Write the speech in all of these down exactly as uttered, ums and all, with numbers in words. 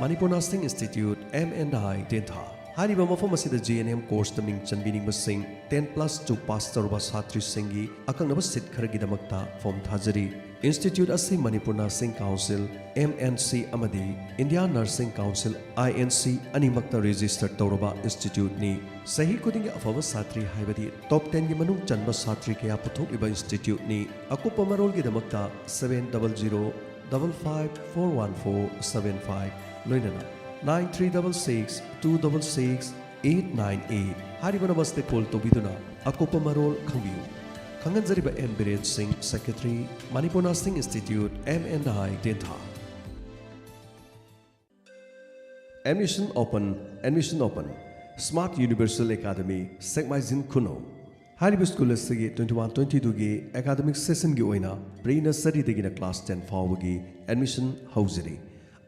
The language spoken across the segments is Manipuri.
Manipur nursing institute, M N I, ꯇꯦꯟꯊꯥ꯫ ꯍꯥꯏꯔꯤꯕ ꯃꯐꯝ ꯑꯁꯤꯗ G N M ꯀꯣꯔꯁꯇ ꯃꯤꯡ ꯆꯟꯕꯤꯅꯤꯡꯕꯁꯤꯡ ten plus two ꯄꯥꯁ ꯇꯧꯔꯕ ꯁꯥꯇ꯭ꯔꯤꯁꯤꯡꯒꯤ ꯑꯀꯛꯅꯕ ꯁꯤꯠ ꯈꯔꯒꯤꯗꯃꯛꯇ ꯐꯣꯝ ꯊꯥꯖꯔꯤ꯫ ꯏꯟꯁꯇꯤꯇ꯭ꯌꯨꯠ ꯑꯁꯤ ꯃꯅꯤꯄꯨꯔ ꯅꯔꯁꯤꯡ ꯀꯥꯎꯟꯁꯤꯜ, M N C, ꯑꯃꯗꯤ India nursing council, I N C, ꯑꯅꯤꯃꯛꯇ ꯔꯦꯖꯤꯁꯇꯔ ꯇꯧꯔꯕ ꯏꯟꯁꯇꯤꯇ꯭ꯌꯨꯠꯅꯤ꯫ ꯆꯍꯤ ꯈꯨꯗꯤꯡꯒꯤ ꯑꯐꯕ ꯁꯥꯇ꯭ꯔꯤ, ꯍꯥꯏꯕꯗꯤ ꯇꯣꯞ ꯇꯦꯟꯒꯤ ꯃꯅꯨꯡ ꯆꯟꯕ ꯁꯥꯇ꯭ꯔꯤ ꯀꯌꯥ ꯄꯨꯊꯣꯛꯂꯤꯕ ꯏꯟꯁꯇꯤꯇ꯭ꯌꯨꯠꯅꯤ꯫ ꯑꯀꯨꯞꯄ ꯃꯔꯣꯜꯒꯤꯗꯃꯛꯇ seven double zero double five four one four seven five, ꯂꯣꯏꯅꯅ nine three double six two double six eight nine eight ꯍꯥꯏꯔꯤꯕ ꯅꯝꯕꯔꯁꯤꯗ ꯀꯣꯜ ꯇꯧꯕꯤꯗꯨꯅ ꯑꯀꯨꯞꯄ ꯃꯔꯣꯜ ꯈꯪꯕꯤꯌꯨ꯫ ꯈꯪꯍꯟꯖꯔꯤꯕ M ꯕꯤꯔꯦꯟ ꯁꯤꯡ, secretary, Manipur nursing institute, M N I, Tentha. Admission open, admission open꯫ Smart Universal Academy, ꯁꯦꯛꯃꯥꯏꯖꯤꯟ ꯈꯨꯅꯧ꯫ ꯍꯥꯏꯔꯤꯕ ꯁ꯭ꯀꯨꯜ ꯑꯁꯤꯒꯤ twenty one twenty two ꯒꯤ ꯑꯦꯀꯥꯗꯃꯤꯛ ꯁꯦꯁꯟꯒꯤ ꯑꯣꯏꯅ ꯄ꯭ꯔꯤ ꯅꯔꯁꯔꯤꯗꯒꯤꯅ ꯀ꯭ꯂꯥꯁ ꯇꯦꯟ ꯐꯥꯎꯕꯒꯤ ꯑꯦꯗꯃꯤꯁꯟ ꯍꯧꯖꯔꯤ꯫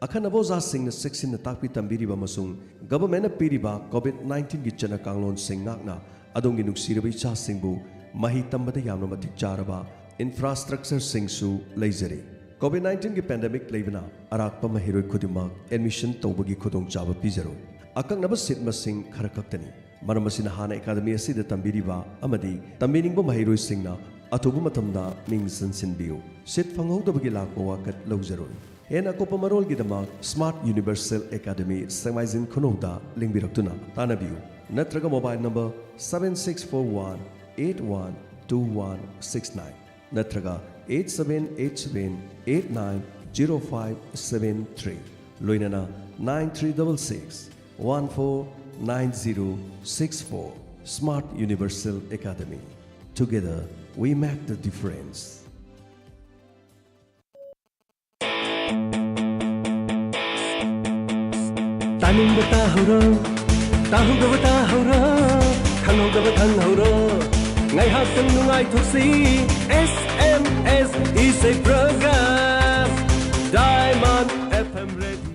ꯑꯈꯟꯅꯕ ꯑꯣꯖꯥꯁꯤꯡꯅ ꯆꯦꯛꯁꯤꯟꯅ ꯇꯥꯛꯄꯤ ꯇꯝꯕꯤꯔꯤꯕ ꯑꯃꯁꯨꯡ ꯒꯚꯔꯟꯃꯦꯟꯠꯅ ꯄꯤꯔꯤꯕ ꯀꯣꯚꯤꯗ ꯅꯥꯏꯟꯇꯤꯟꯒꯤ ꯆꯠꯅ ꯀꯥꯡꯂꯣꯟꯁꯤꯡ ꯉꯥꯛꯅ ꯑꯗꯣꯝꯒꯤ ꯅꯨꯡꯁꯤꯔꯕ ꯏꯆꯥꯁꯤꯡꯕꯨ ꯃꯍꯩ ꯇꯝꯕꯗ ꯌꯥꯝꯅ ꯃꯇꯤꯛ ꯆꯥꯔꯕ ꯏꯟꯐ꯭ꯔꯥꯁ꯭ꯇ꯭ꯔꯛꯆꯔꯁꯤꯡꯁꯨ ꯂꯩꯖꯔꯤ꯫ ꯀꯣꯚꯤꯗ ꯅꯥꯏꯟꯇꯤꯟꯒꯤ ꯄꯦꯟꯗꯦꯃꯤꯛ ꯂꯩꯕꯅ ꯑꯔꯥꯛꯄ ꯃꯍꯩꯔꯣꯏ ꯈꯨꯗꯤꯡꯃꯛ ꯑꯦꯗꯃꯤꯁꯟ ꯇꯧꯕꯒꯤ ꯈꯨꯗꯣꯡꯆꯥꯕ ꯄꯤꯖꯔꯣꯏ꯫ ꯑꯀꯛꯅꯕ ꯁꯤꯠ ꯃꯁꯤꯡ ꯈꯔ ꯈꯛꯇꯅꯤ꯫ ꯃꯔꯝ ꯑꯁꯤꯅ ꯍꯥꯟꯅ ꯑꯦꯀꯥꯗꯃꯤ ꯑꯁꯤꯗ ꯇꯝꯕꯤꯔꯤꯕ ꯑꯃꯗꯤ ꯇꯝꯕꯤꯅꯤꯡꯕ ꯃꯍꯩꯔꯣꯏꯁꯤꯡꯅ ꯑꯊꯨꯕ ꯃꯇꯝꯗ ꯃꯤꯡ ꯆꯟꯁꯤꯟꯕꯤꯌꯨ꯫ ꯁꯤꯠ ꯐꯪꯍꯧꯗꯕꯒꯤ ꯂꯥꯛꯄ ꯋꯥꯀꯠ ꯂꯧꯖꯔꯣꯏ꯫ ꯍꯦꯟꯅ ꯑꯀꯨꯞꯄ ꯃꯔꯣꯜꯒꯤꯗꯃꯛ Smart Universal Academy, ꯁꯦꯛꯃꯥꯏꯖꯤꯟ ꯈꯨꯅꯧꯗ ꯂꯦꯡꯕꯤꯔꯛꯇꯨꯅ ꯇꯥꯟꯅꯕꯤꯌꯨ, ꯅꯠꯇ꯭ꯔꯒ mobile number seven six four one eight one two one six nine ꯅꯠꯇ꯭ꯔꯒ eight seven eight seven eight nine zero five seven three, ꯂꯣꯏꯅꯅ nine three double six one four nine zero six four꯫ Smart Universal Academy, together we make the difference꯫ ꯇꯥꯅꯤꯡꯕ ꯇꯥꯍꯧꯔꯣ, ꯇꯥꯍꯧꯗꯕ ꯇꯥꯍꯧꯔꯣ, ꯈꯪꯍꯧꯗꯕ ꯈꯪꯍꯧꯔꯣ꯫ ꯉꯥꯏꯍꯥꯛꯇꯪ ꯅꯨꯡꯉꯥꯏꯊꯣꯛꯁꯤ꯫ S M S ꯏꯁꯩ program, Diamond F M Radio꯫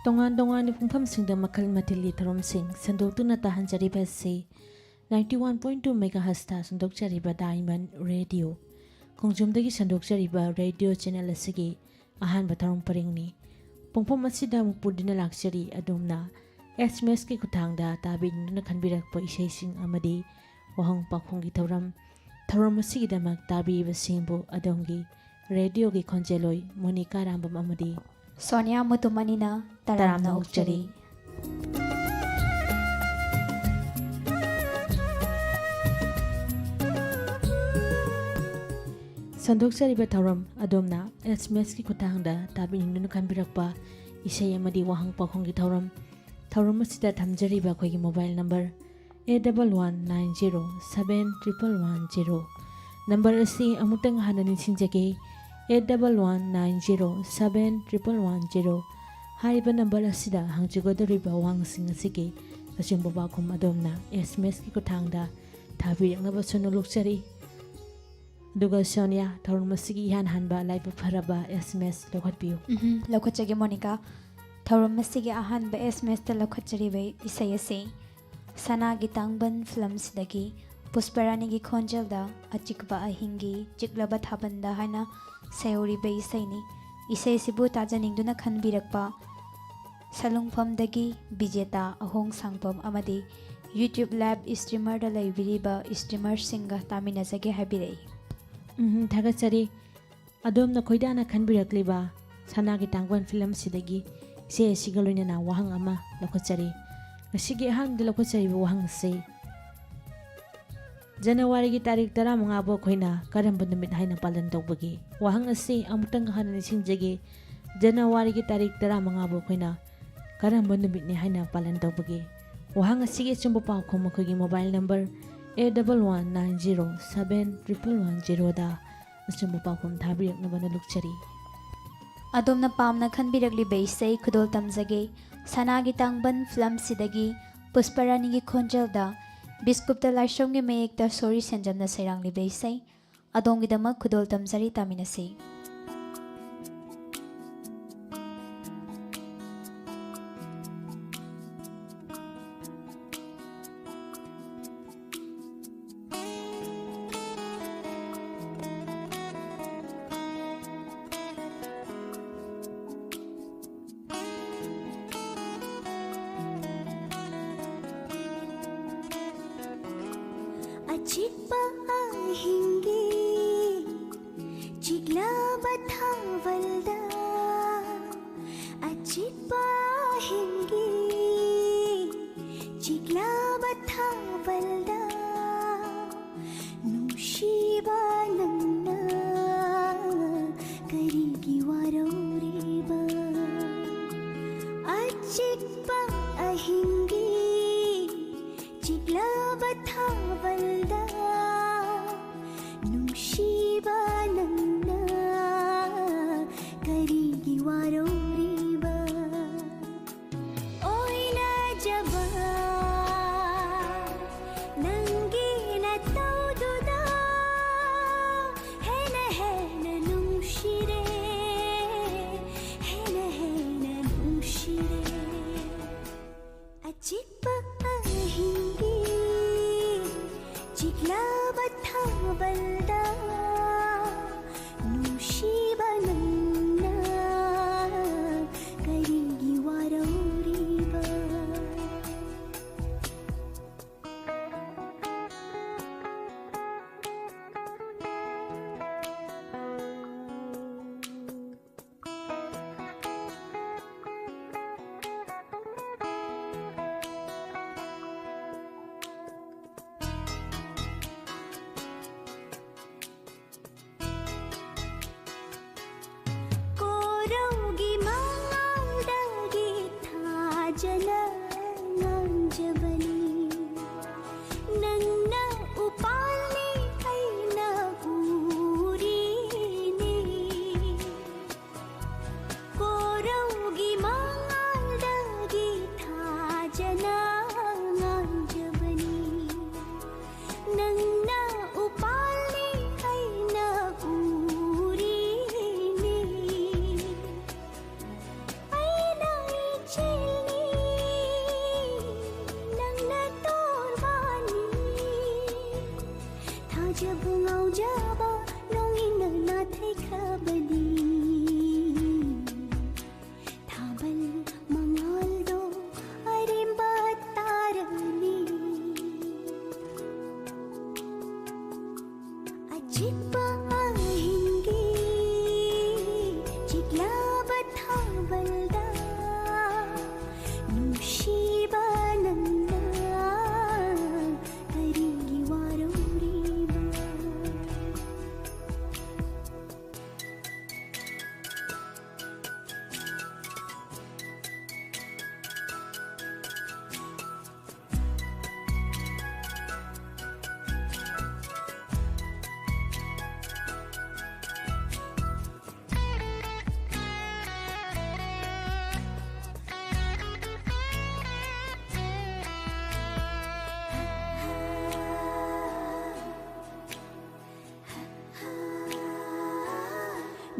ꯇꯣꯉꯥꯟ ꯇꯣꯉꯥꯟꯕ ꯄꯨꯡꯐꯝꯁꯤꯡꯗ ꯃꯈꯜ ꯃꯊꯦꯜꯒꯤ ꯊꯧꯔꯝꯁꯤꯡ ꯁꯟꯗꯣꯛꯇꯨꯅ ꯇꯥꯍꯟꯖꯔꯤꯕ ꯑꯁꯤ ninety one point two megahertzꯇ ꯁꯟꯗꯣꯛꯆꯔꯤꯕ Diamond Radio ꯈꯣꯡꯖꯣꯝꯗꯒꯤ ꯁꯟꯗꯣꯛꯆꯔꯤꯕ ꯔꯦꯗꯤꯑꯣ ꯆꯦꯅꯦꯜ ꯑꯁꯤꯒꯤ ꯑꯍꯥꯟꯕ ꯊꯧꯔꯝ ꯄꯔꯤꯡꯅꯤ꯫ ꯄꯨꯡꯐꯝ ꯑꯁꯤꯗ ꯑꯃꯨꯛ ꯄꯨꯗꯨꯅ ꯂꯥꯛꯆꯔꯤ ꯑꯗꯣꯝꯅ ꯑꯦꯁ ꯑꯦꯝ ꯑꯦꯁꯀꯤ ꯈꯨꯠꯊꯥꯡꯗ ꯇꯥꯕꯤꯅꯤꯡꯗꯨꯅ ꯈꯟꯕꯤꯔꯛꯄ ꯏꯁꯩꯁꯤꯡ ꯑꯃꯗꯤ ꯋꯥꯍꯪ ꯄꯥꯎꯈꯨꯝꯒꯤ ꯊꯧꯔꯝ꯫ ꯊꯧꯔꯝ ꯑꯁꯤꯒꯤꯗꯃꯛ ꯇꯥꯕꯤꯔꯤꯕꯁꯤꯡꯕꯨ ꯑꯗꯣꯝꯒꯤ ꯔꯦꯗꯤꯑꯣꯒꯤ ꯈꯣꯟꯖꯦꯜꯂꯣꯏ ꯃꯣꯅꯤꯀꯥ ꯔꯥꯝꯕꯝ ꯑꯃꯗꯤ ꯁꯣꯅꯤꯌꯥ ꯃꯨꯇꯨꯃꯅꯤꯅ ꯇꯔꯥꯝꯅ ꯇꯔꯥꯝꯅ ꯑꯣꯛꯆꯔꯤ꯫ ꯑꯣꯛꯆꯔꯤ꯫ ꯁꯟꯗꯣꯛꯆꯔꯤꯕ ꯊꯧꯔꯝ ꯑꯗꯣꯝꯅ ꯑꯦꯁ ꯑꯦꯝ ꯑꯦꯁꯀꯤ ꯈꯨꯠꯊꯥꯡꯗ ꯇꯥꯕꯤꯅꯤꯡꯗꯨꯅ ꯈꯟꯕꯤꯔꯛꯄ ꯏꯁꯩ ꯑꯃꯗꯤ ꯋꯥꯍꯪ ꯄꯥꯎꯈꯨꯝꯒꯤ ꯊꯧꯔꯝ꯫ ꯊꯧꯔꯝ ꯑꯁꯤꯗ ꯊꯝꯖꯔꯤꯕ ꯑꯩꯈꯣꯏꯒꯤ mobile number eight double one nine zero seven triple one zero꯫ Number ꯑꯁꯤ ꯑꯃꯨꯛꯇꯪ ꯍꯟꯅ ꯅꯤꯡꯁꯤꯡꯖꯒꯦ, eight double one nine zero seven triple one zero꯫ ꯍꯥꯏꯔꯤꯕ ꯅꯝꯕꯔ ꯑꯁꯤꯗ ꯍꯪꯖꯒꯗꯧꯔꯤꯕ ꯋꯥꯍꯪꯁꯤꯡ ꯑꯁꯤꯒꯤ ꯑꯆꯨꯝꯕ ꯄꯥꯎꯈꯨꯝ ꯑꯗꯣꯝꯅ ꯑꯦꯁ ꯑꯦꯝ ꯑꯦꯁꯀꯤ ꯈꯨꯠꯊꯥꯡꯗ ꯊꯥꯕꯤꯔꯛꯅꯕꯁꯨ ꯅꯣꯂꯨꯛꯆꯔꯤ꯫ ꯑꯗꯨꯒ ꯁꯣꯅꯤꯌꯥ, ꯊꯧꯔꯝ ꯑꯁꯤꯒꯤ ꯏꯍꯥꯟ ꯍꯥꯟꯕ ꯂꯥꯏꯕꯛ ꯐꯔꯕ ꯑꯦꯁ ꯑꯦꯝ ꯑꯦꯁ ꯂꯧꯈꯠꯄꯤꯌꯨ꯫ ꯎꯝꯍꯨꯝ, ꯂꯧꯈꯠꯆꯒꯦ ꯃꯣꯅꯤꯀꯥ꯫ ꯊꯧꯔꯝ ꯑꯁꯤꯒꯤ ꯑꯍꯥꯟꯕ ꯑꯦꯁ ꯑꯦꯝ ꯑꯦꯁꯇ ꯂꯧꯈꯠꯆꯔꯤꯕ ꯏꯁꯩ ꯑꯁꯤ ꯁꯅꯥꯒꯤ ꯇꯥꯡꯕꯟ ꯐꯤꯂꯝꯁꯤꯗꯒꯤ ꯄꯨꯁꯄꯔꯥꯅꯤꯒꯤ ꯈꯣꯟꯖꯦꯜꯗ ꯑꯆꯤꯛꯄ ꯑꯍꯤꯡꯒꯤ ꯆꯤꯛꯂꯕ ꯊꯥꯕꯜꯗ ꯍꯥꯏꯅ ꯁꯩꯍꯧꯔꯤꯕ ꯏꯁꯩꯅꯤ꯫ ꯏꯁꯩꯁꯤꯕꯨ ꯇꯥꯖꯅꯤꯡꯗꯨꯅ ꯈꯟꯕꯤꯔꯛꯄ ꯁꯂꯨꯡꯐꯝꯗꯒꯤ ꯕꯤꯖꯦꯇꯥ ꯑꯍꯣꯡ ꯁꯥꯡꯕꯝ ꯑꯃꯗꯤ YouTube live streamerꯗ ꯂꯩꯕꯤꯔꯤꯕ streamerꯁꯤꯡꯒ ꯇꯥꯃꯤꯟꯅꯖꯒꯦ ꯍꯥꯏꯕꯤꯔꯛꯏ꯫ ꯎꯝ, ꯊꯥꯒꯠꯆꯔꯤ꯫ ꯑꯗꯣꯝꯅ ꯈꯣꯏꯗꯥꯅ ꯈꯟꯕꯤꯔꯛꯂꯤꯕ ꯁꯅꯥꯒꯤ ꯇꯥꯡꯕꯟ ꯐꯤꯂꯝꯁꯤꯗꯒꯤ ꯏꯁꯩ ꯑꯁꯤꯒ ꯂꯣꯏꯅꯅ ꯋꯥꯍꯪ ꯑꯃ ꯂꯧꯈꯠꯆꯔꯤ꯫ ꯉꯁꯤꯒꯤ ꯑꯍꯥꯟꯕꯗ ꯂꯧꯈꯠꯆꯔꯤꯕ ꯋꯥꯍꯪ ꯑꯁꯤ ꯖꯅꯋꯥꯔꯤꯒꯤ ꯇꯥꯔꯤꯛ ꯇꯔꯥꯃꯉꯥꯕꯨ ꯑꯩꯈꯣꯏꯅ ꯀꯔꯝꯕ ꯅꯨꯃꯤꯠ ꯍꯥꯏꯅ ꯄꯥꯂꯟ ꯇꯧꯕꯒꯦ? ꯋꯥꯍꯪ ꯑꯁꯤ ꯑꯃꯨꯛꯇꯪ ꯍꯟꯅ ꯅꯤꯡꯁꯤꯡꯖꯒꯦ꯫ ꯖꯅꯋꯥꯔꯤꯒꯤ ꯇꯥꯔꯤꯛ ꯇꯔꯥꯃꯉꯥꯕꯨ ꯑꯩꯈꯣꯏꯅ ꯀꯔꯝꯕ ꯅꯨꯃꯤꯠꯅꯤ ꯍꯥꯏꯅ ꯄꯥꯂꯟ ꯇꯧꯕꯒꯦ? ꯋꯥꯍꯪ ꯑꯁꯤꯒꯤ ꯑꯆꯨꯝꯕ ꯄꯥꯎꯈꯨꯝ ꯑꯩꯈꯣꯏꯒꯤ mobile number eight double one nine zero seven triple one zeroꯗ ꯑꯆꯨꯝꯕ ꯄꯥꯎꯈꯨꯝ ꯊꯥꯕꯤꯔꯛꯅꯕ ꯅꯣꯂꯨꯛꯆꯔꯤ꯫ ꯑꯗꯣꯝꯅ ꯄꯥꯝꯅ ꯈꯟꯕꯤꯔꯛꯂꯤꯕ ꯏꯁꯩ ꯈꯨꯗꯣꯜ ꯇꯝꯖꯒꯦ꯫ ꯁꯅꯥꯒꯤ ꯇꯥꯡꯕꯟ ꯐꯤꯂꯝꯁꯤꯗꯒꯤ ꯄꯨꯁꯄꯔꯥꯅꯤꯒꯤ ꯈꯣꯟꯖꯦꯜꯗ ꯕꯤꯁꯀꯨꯞꯇ ꯂꯥꯏꯁ꯭ꯔꯝꯒꯤ ꯃꯌꯦꯛꯇ ꯁꯣꯔꯤ ꯁꯦꯟꯖꯝꯅ ꯁꯩꯔꯥꯡꯂꯤꯕ ꯏꯁꯩ ꯑꯗꯣꯝꯒꯤꯗꯃꯛ ꯈꯨꯗꯣꯜ ꯇꯝꯖꯔꯤ, ꯇꯥꯃꯤꯟꯅꯁꯤ꯫ ꯑꯆꯤꯛꯄ ꯑꯍꯤꯡꯒꯤ ꯆꯤꯛꯂꯕ ꯊꯥꯕꯜꯗ, ꯑꯆꯤꯛꯄ ꯑꯍꯤꯡꯒꯤ ꯆꯤꯛꯂꯕ ꯊꯥꯕꯜꯗ, ꯅꯨꯡꯁꯤꯕ ꯅꯪꯅ ꯀꯔꯤꯒꯤ ꯋꯥꯔꯧꯔꯤꯕ? ꯑꯆꯤꯛꯄ ꯑꯍꯤꯡꯒꯤ ꯆꯤꯛꯂꯕ ꯊꯥꯕꯜꯗ, ꯅꯨꯡꯁꯤꯕ ꯅꯪꯅ ꯀꯔꯤꯒꯤ ꯋꯥꯔꯧꯔꯤꯕ? ꯑꯣꯏꯅꯖꯕ ꯅꯪꯒꯤ ꯅꯇꯧꯗꯨꯗ ꯍꯦꯟꯅ ꯍꯦꯟꯅ ꯅꯨꯡꯁꯤꯔꯦ, ꯍꯦꯟꯅ ꯍꯦꯟꯅ ꯅꯨꯡꯁꯤꯔꯦ꯫ ꯑꯆꯤꯛꯄ ꯑꯍꯤꯡꯒꯤ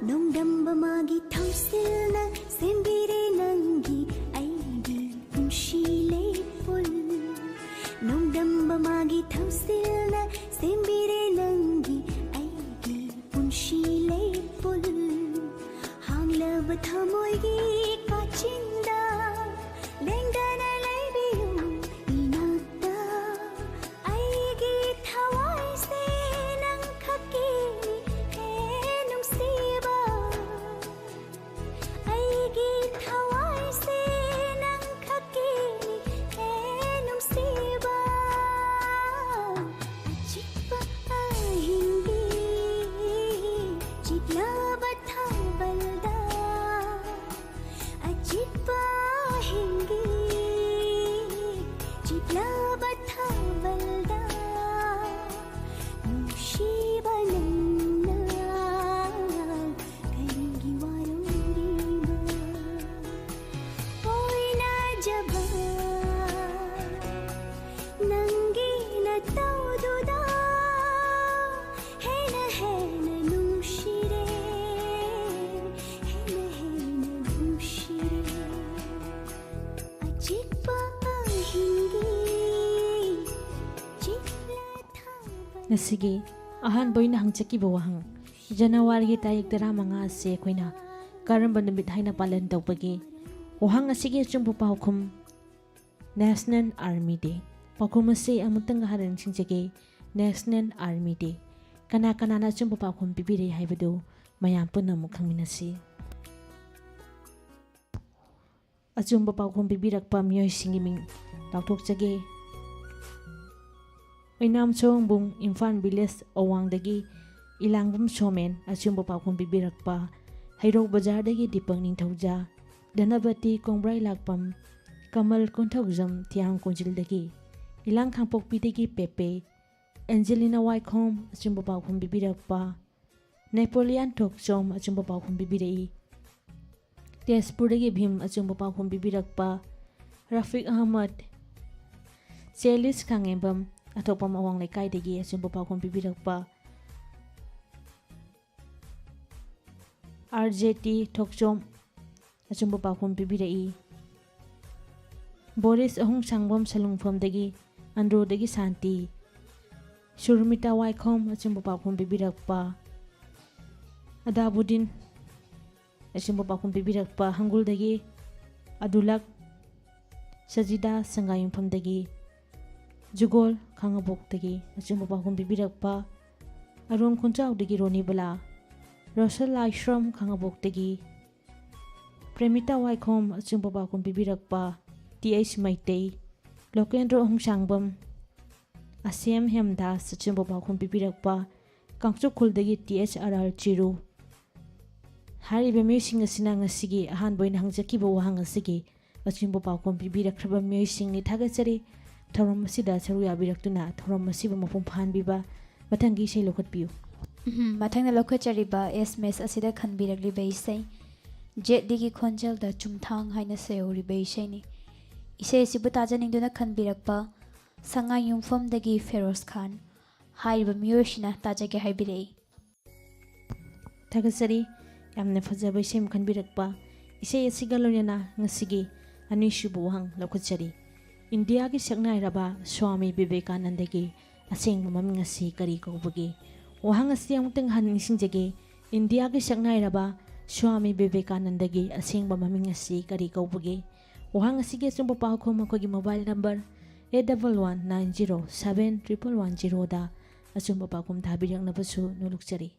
ꯅꯣꯡꯗꯝꯕ ꯃꯥꯒꯤ ꯊꯧꯁꯤꯜꯅ ꯁꯦꯝꯕꯤꯔꯦ ꯅꯪꯒꯤ ꯑꯩꯒꯤ ꯄꯨꯟꯁꯤ ꯂꯩꯄꯨꯟ꯫ ꯅꯣꯡꯗꯝꯕ ꯃꯥꯒꯤ ꯊꯧꯁꯤꯜꯅ ꯁꯦꯝꯕꯤꯔꯦ ꯅꯪꯒꯤ ꯑꯩꯒꯤ ꯄꯨꯟꯁꯤ ꯂꯩꯄꯨꯟ꯫ ꯍꯥꯡꯂꯕ ꯊꯃꯣꯏꯒꯤ ꯀꯥꯆꯤꯟꯗ ꯂꯦꯡꯗꯅ ꯂꯩꯕꯤꯌꯨ ꯏꯅꯥꯛꯇ꯫ ꯑꯩꯒꯤ ꯊꯋꯥꯏꯁꯦ ꯅꯪꯈꯛꯀꯤꯅꯤ ꯍꯦ ꯅꯨꯡꯁꯤꯕ꯫ ꯑꯩꯒꯤ ꯊꯋꯥꯏꯁꯦ ꯅꯪꯈꯛꯀꯤꯅꯤ ꯍꯦ ꯅꯨꯡꯁꯤꯕ꯫ ꯑꯆꯤꯛꯄ ꯑꯍꯤꯡꯒꯤ ꯆꯤꯛꯂꯕ ꯊꯥꯕꯜꯗ, ꯑꯆꯤꯛꯄ ꯑꯍꯤꯡꯒꯤ ꯆꯤꯛꯂꯕ ꯊꯥꯕꯜꯗ, ꯅꯨꯡꯁꯤꯕ ꯅꯪꯅ ꯀꯔꯤꯒꯤ ꯋꯥꯔꯧꯔꯤꯕ? ꯑꯣꯏꯅꯖꯕ ꯅꯪꯒꯤ ꯅꯇꯧꯗꯨꯗ ꯍꯦꯟꯅ ꯍꯦꯟꯅ ꯅꯨꯡꯁꯤꯔꯦ, ꯍꯦꯟꯅ ꯍꯦꯟꯅ ꯅꯨꯡꯁꯤꯔꯦ꯫ ꯑꯆꯤꯛꯄ ꯑꯍꯤꯡꯒꯤ ꯆꯤꯛꯂ ꯊꯥꯕꯜ꯫ ꯉꯁꯤꯒꯤ ꯑꯍꯥꯟꯕ ꯑꯣꯏꯅ ꯍꯪꯆꯠꯈꯤꯕ ꯋꯥꯍꯪ, ꯖꯅꯋꯥꯔꯤꯒꯤ ꯇꯥꯔꯤꯛ ꯇꯔꯥꯃꯉꯥ ꯑꯁꯤ ꯑꯩꯈꯣꯏꯅ ꯀꯔꯝꯕ ꯅꯨꯃꯤꯠ ꯍꯥꯏꯅ ꯄꯥꯂꯟ ꯇꯧꯕꯒꯦ? ꯋꯥꯍꯪ ꯑꯁꯤꯒꯤ ꯑꯆꯨꯝꯕ ꯄꯥꯎꯈꯨꯝ, National Army Day꯫ ꯄꯥꯎꯈꯨꯝ ꯑꯁꯤ ꯑꯃꯨꯛꯇꯪꯒ ꯍꯥꯟꯅ ꯅꯤꯡꯁꯤꯡꯖꯒꯦ, National Army Day꯫ ꯀꯅꯥ ꯀꯅꯥꯅ ꯑꯆꯨꯝꯕ ꯄꯥꯎꯈꯨꯝ ꯄꯤꯕꯤꯔꯦ ꯍꯥꯏꯕꯗꯨ ꯃꯌꯥꯝ ꯄꯨꯟꯅ ꯑꯃꯨꯛ ꯈꯪꯃꯤꯟꯅꯁꯤ꯫ ꯑꯆꯨꯝꯕ ꯄꯥꯎꯈꯨꯝ ꯄꯤꯕꯤꯔꯛꯄ ꯃꯤꯑꯣꯏꯁꯤꯡꯒꯤ ꯃꯤꯡ ꯂꯥꯎꯊꯣꯛꯆꯒꯦ꯫ ꯑꯣꯏꯅꯥꯝ ꯁꯣꯍꯣꯡꯕꯨꯡ, ꯏꯝꯐꯥꯜ ꯚꯤꯂꯦꯖ ꯑꯋꯥꯡꯗꯒꯤ ꯏꯂꯥꯡꯕꯝ ꯁꯣꯃꯦꯟ ꯑꯆꯨꯝꯕ ꯄꯥꯎꯈꯨꯝ ꯄꯤꯕꯤꯔꯛꯄ, ꯍꯩꯔꯣꯛ ꯕꯖꯥꯔꯗꯒꯤ ꯗꯤꯄꯛ ꯅꯤꯡꯊꯧꯖꯥ, ꯙꯅꯄꯇꯤ ꯀꯣꯡꯕ꯭ꯔꯥꯏ ꯂꯥꯛꯄꯝ, ꯀꯃꯜ ꯀꯣꯟꯊꯧꯖꯝ ꯊꯤꯌꯥꯝ ꯀꯣꯟꯖꯤꯜꯗꯒꯤ, ꯏꯂꯥꯡ ꯈꯥꯡꯄꯣꯛꯄꯤꯗꯒꯤ ꯄꯦꯄꯦ, ꯑꯦꯟꯖꯦꯂꯤꯅꯥ ꯋꯥꯏꯈꯣꯝ ꯑꯆꯨꯝꯕ ꯄꯥꯎꯈꯨꯝ ꯄꯤꯕꯤꯔꯛꯄ, ꯅꯦꯄꯣꯂꯤꯌꯥꯟ ꯊꯣꯛꯆꯣꯝ ꯑꯆꯨꯝꯕ ꯄꯥꯎꯈꯨꯝ ꯄꯤꯕꯤꯔꯛꯏ꯫ ꯇꯦꯖꯄꯨꯔꯗꯒꯤ ꯚꯤꯝ ꯑꯆꯨꯝꯕ ꯄꯥꯎꯈꯨꯝ ꯄꯤꯕꯤꯔꯛꯄ, ꯔꯐꯤꯛ ꯑꯍꯃꯗ, ꯆꯦꯂꯤꯁ ꯈꯥꯉꯦꯝꯕꯝ, ꯑꯊꯣꯛꯄꯝ ꯑꯋꯥꯡ ꯂꯩꯀꯥꯏꯗꯒꯤ ꯑꯆꯨꯝꯕ ꯄꯥꯎꯈꯨꯝ ꯄꯤꯕꯤꯔꯛꯄ, ꯑꯥꯔ ꯖꯦ ꯇꯤ ꯊꯣꯛꯆꯣꯝ ꯑꯆꯨꯝꯕ ꯄꯥꯎꯈꯨꯝ ꯄꯤꯕꯤꯔꯛꯏ꯫ ꯕꯣꯔꯤꯁ ꯑꯍꯨꯝꯁꯥꯡꯕꯝ ꯁꯂꯨꯡꯐꯝꯗꯒꯤ, ꯑꯟꯗ꯭ꯔꯣꯗꯒꯤ ꯁꯥꯟꯇꯤ꯫ ꯁꯨꯔꯃꯤꯇꯥ ꯋꯥꯏꯈꯣꯝ ꯑꯆꯨꯝꯕ ꯄꯥꯎꯈꯨꯝ ꯄꯤꯕꯤꯔꯛꯄ꯫ ꯑꯗꯥꯕꯨꯗꯤꯟ ꯑꯆꯨꯝꯕ ꯄꯥꯎꯈꯨꯝ ꯄꯤꯕꯤꯔꯛꯄ꯫ ꯍꯪꯒꯨꯜꯗꯒꯤ ꯑꯗꯨꯂꯛ꯫ ꯁꯖꯤꯗꯥ ꯁꯪꯒꯥꯌꯨꯝꯐꯝꯗꯒꯤ꯫ ꯖꯨꯒꯣꯜ ꯈꯥꯉꯕꯣꯛꯇꯒꯤ ꯑꯆꯨꯝꯕ ꯄꯥꯎꯈꯨꯝ ꯄꯤꯕꯤꯔꯛꯄ꯫ ꯑꯔꯣꯝ ꯈꯨꯟꯖꯥꯎꯗꯒꯤ ꯔꯣꯅꯤꯕꯂꯥ꯫ ꯔꯣꯁꯜ ꯂꯥꯏꯁ꯭ꯔꯝ ꯈꯥꯉꯕꯣꯛꯇꯒꯤ꯫ ꯄ꯭ꯔꯦꯃꯤꯇꯥ ꯋꯥꯏꯈꯣꯝ ꯑꯆꯨꯝꯕ ꯄꯥꯎꯈꯨꯝ ꯄꯤꯕꯤꯔꯛꯄ꯫ T H Meitei. ꯂꯣꯀꯦꯟꯗ꯭ꯔꯣ ꯑꯍꯨꯝꯁꯥꯡꯕꯝ꯫ ꯑꯁꯦꯝ ꯍꯦꯝꯗꯥꯁ ꯑꯆꯨꯝꯕ ꯄꯥꯎꯈꯨꯝ ꯄꯤꯕꯤꯔꯛꯄ꯫ ꯀꯥꯡꯆꯨꯈꯨꯜꯗꯒꯤ T H R R Chiru. ꯍꯥꯏꯔꯤꯕ ꯃꯤꯑꯣꯏꯁꯤꯡ ꯑꯁꯤꯅ ꯉꯁꯤꯒꯤ ꯑꯍꯥꯟꯕ ꯑꯣꯏꯅ ꯍꯪꯖꯈꯤꯕ ꯋꯥꯍꯪ ꯑꯁꯤꯒꯤ ꯑꯆꯨꯝꯕ ꯄꯥꯎꯈꯨꯝ ꯄꯤꯕꯤꯔꯛꯈ꯭ꯔꯕ ꯃꯤꯑꯣꯏꯁꯤꯡꯅꯤ꯫ ꯊꯥꯒꯠꯆꯔꯤ꯫ ꯊꯧꯔꯝ ꯑꯁꯤꯗ ꯁꯔꯨꯛ ꯌꯥꯕꯤꯔꯛꯇꯨꯅ ꯊꯧꯔꯝ ꯑꯁꯤꯕꯨ ꯃꯄꯨꯡ ꯐꯥꯍꯟꯕꯤꯕ꯫ ꯃꯊꯪꯒꯤ ꯏꯁꯩ ꯂꯧꯈꯠꯄꯤꯌꯨ꯫ ꯎꯝ, ꯃꯊꯪꯗ ꯂꯧꯈꯠꯆꯔꯤꯕ ꯑꯦꯁ ꯑꯦꯝ ꯑꯦꯁ ꯑꯁꯤꯗ ꯈꯟꯕꯤꯔꯛꯂꯤꯕ ꯏꯁꯩ ꯖꯦꯠ ꯂꯤꯒꯤ ꯈꯣꯟꯖꯦꯜꯗ ꯆꯨꯝꯊꯥꯡ ꯍꯥꯏꯅ ꯁꯩꯍꯧꯔꯤꯕ ꯏꯁꯩꯅꯤ꯫ ꯏꯁꯩ ꯑꯁꯤꯕꯨ ꯇꯥꯖꯅꯤꯡꯗꯨꯅ ꯈꯟꯕꯤꯔꯛꯄ ꯁꯉꯥꯏ ꯌꯨꯝꯐꯝꯗꯒꯤ ꯐꯦꯔꯣꯖ ꯈꯥꯟ꯫ ꯍꯥꯏꯔꯤꯕ ꯃꯤꯑꯣꯏꯁꯤꯅ ꯇꯥꯖꯒꯦ ꯍꯥꯏꯕꯤꯔꯛꯏ꯫ ꯊꯥꯒꯠꯆꯔꯤ꯫ ꯌꯥꯝꯅ ꯐꯖꯕ ꯏꯁꯩ ꯑꯃ ꯈꯟꯕꯤꯔꯛꯄ꯫ ꯏꯁꯩ ꯑꯁꯤꯒ ꯂꯣꯏꯅꯅ ꯉꯁꯤꯒꯤ ꯑꯅꯤꯁꯨꯕ ꯋꯥꯍꯪ ꯂꯧꯈꯠꯆꯔꯤ꯫ ꯏꯟꯗꯤꯌꯥꯒꯤ ꯁꯛꯅꯥꯏꯔꯕ ꯁ꯭ꯋꯥꯃꯤ ꯕꯤꯕꯦꯀꯥꯅꯟꯗꯒꯤ ꯑꯁꯦꯡꯕ ꯃꯃꯤꯡ ꯑꯁꯤ ꯀꯔꯤ ꯀꯧꯕꯒꯦ? ꯋꯥꯍꯪ ꯑꯁꯤ ꯑꯃꯨꯛꯇꯪ ꯍꯟꯅ ꯅꯤꯡꯁꯤꯡꯖꯒꯦ꯫ ꯏꯟꯗꯤꯌꯥꯒꯤ ꯁꯛꯅꯥꯏꯔꯕ ꯁ꯭ꯋꯥꯃꯤ ꯕꯤꯕꯦꯀꯥꯅꯟꯗꯒꯤ ꯑꯁꯦꯡꯕ ꯃꯃꯤꯡ ꯑꯁꯤ ꯀꯔꯤ ꯀꯧꯕꯒꯦ? ꯋꯥꯍꯪ ꯑꯁꯤꯒꯤ ꯑꯆꯨꯝꯕ ꯄꯥꯎꯈꯨꯝ ꯑꯩꯈꯣꯏꯒꯤ mobile number eight double one nine zero seven triple one zeroꯗ ꯑꯆꯨꯝꯕ ꯄꯥꯎꯈꯨꯝ ꯊꯥꯕꯤꯔꯛꯅꯕꯁꯨ ꯅꯣꯂꯨꯛꯆꯔꯤ꯫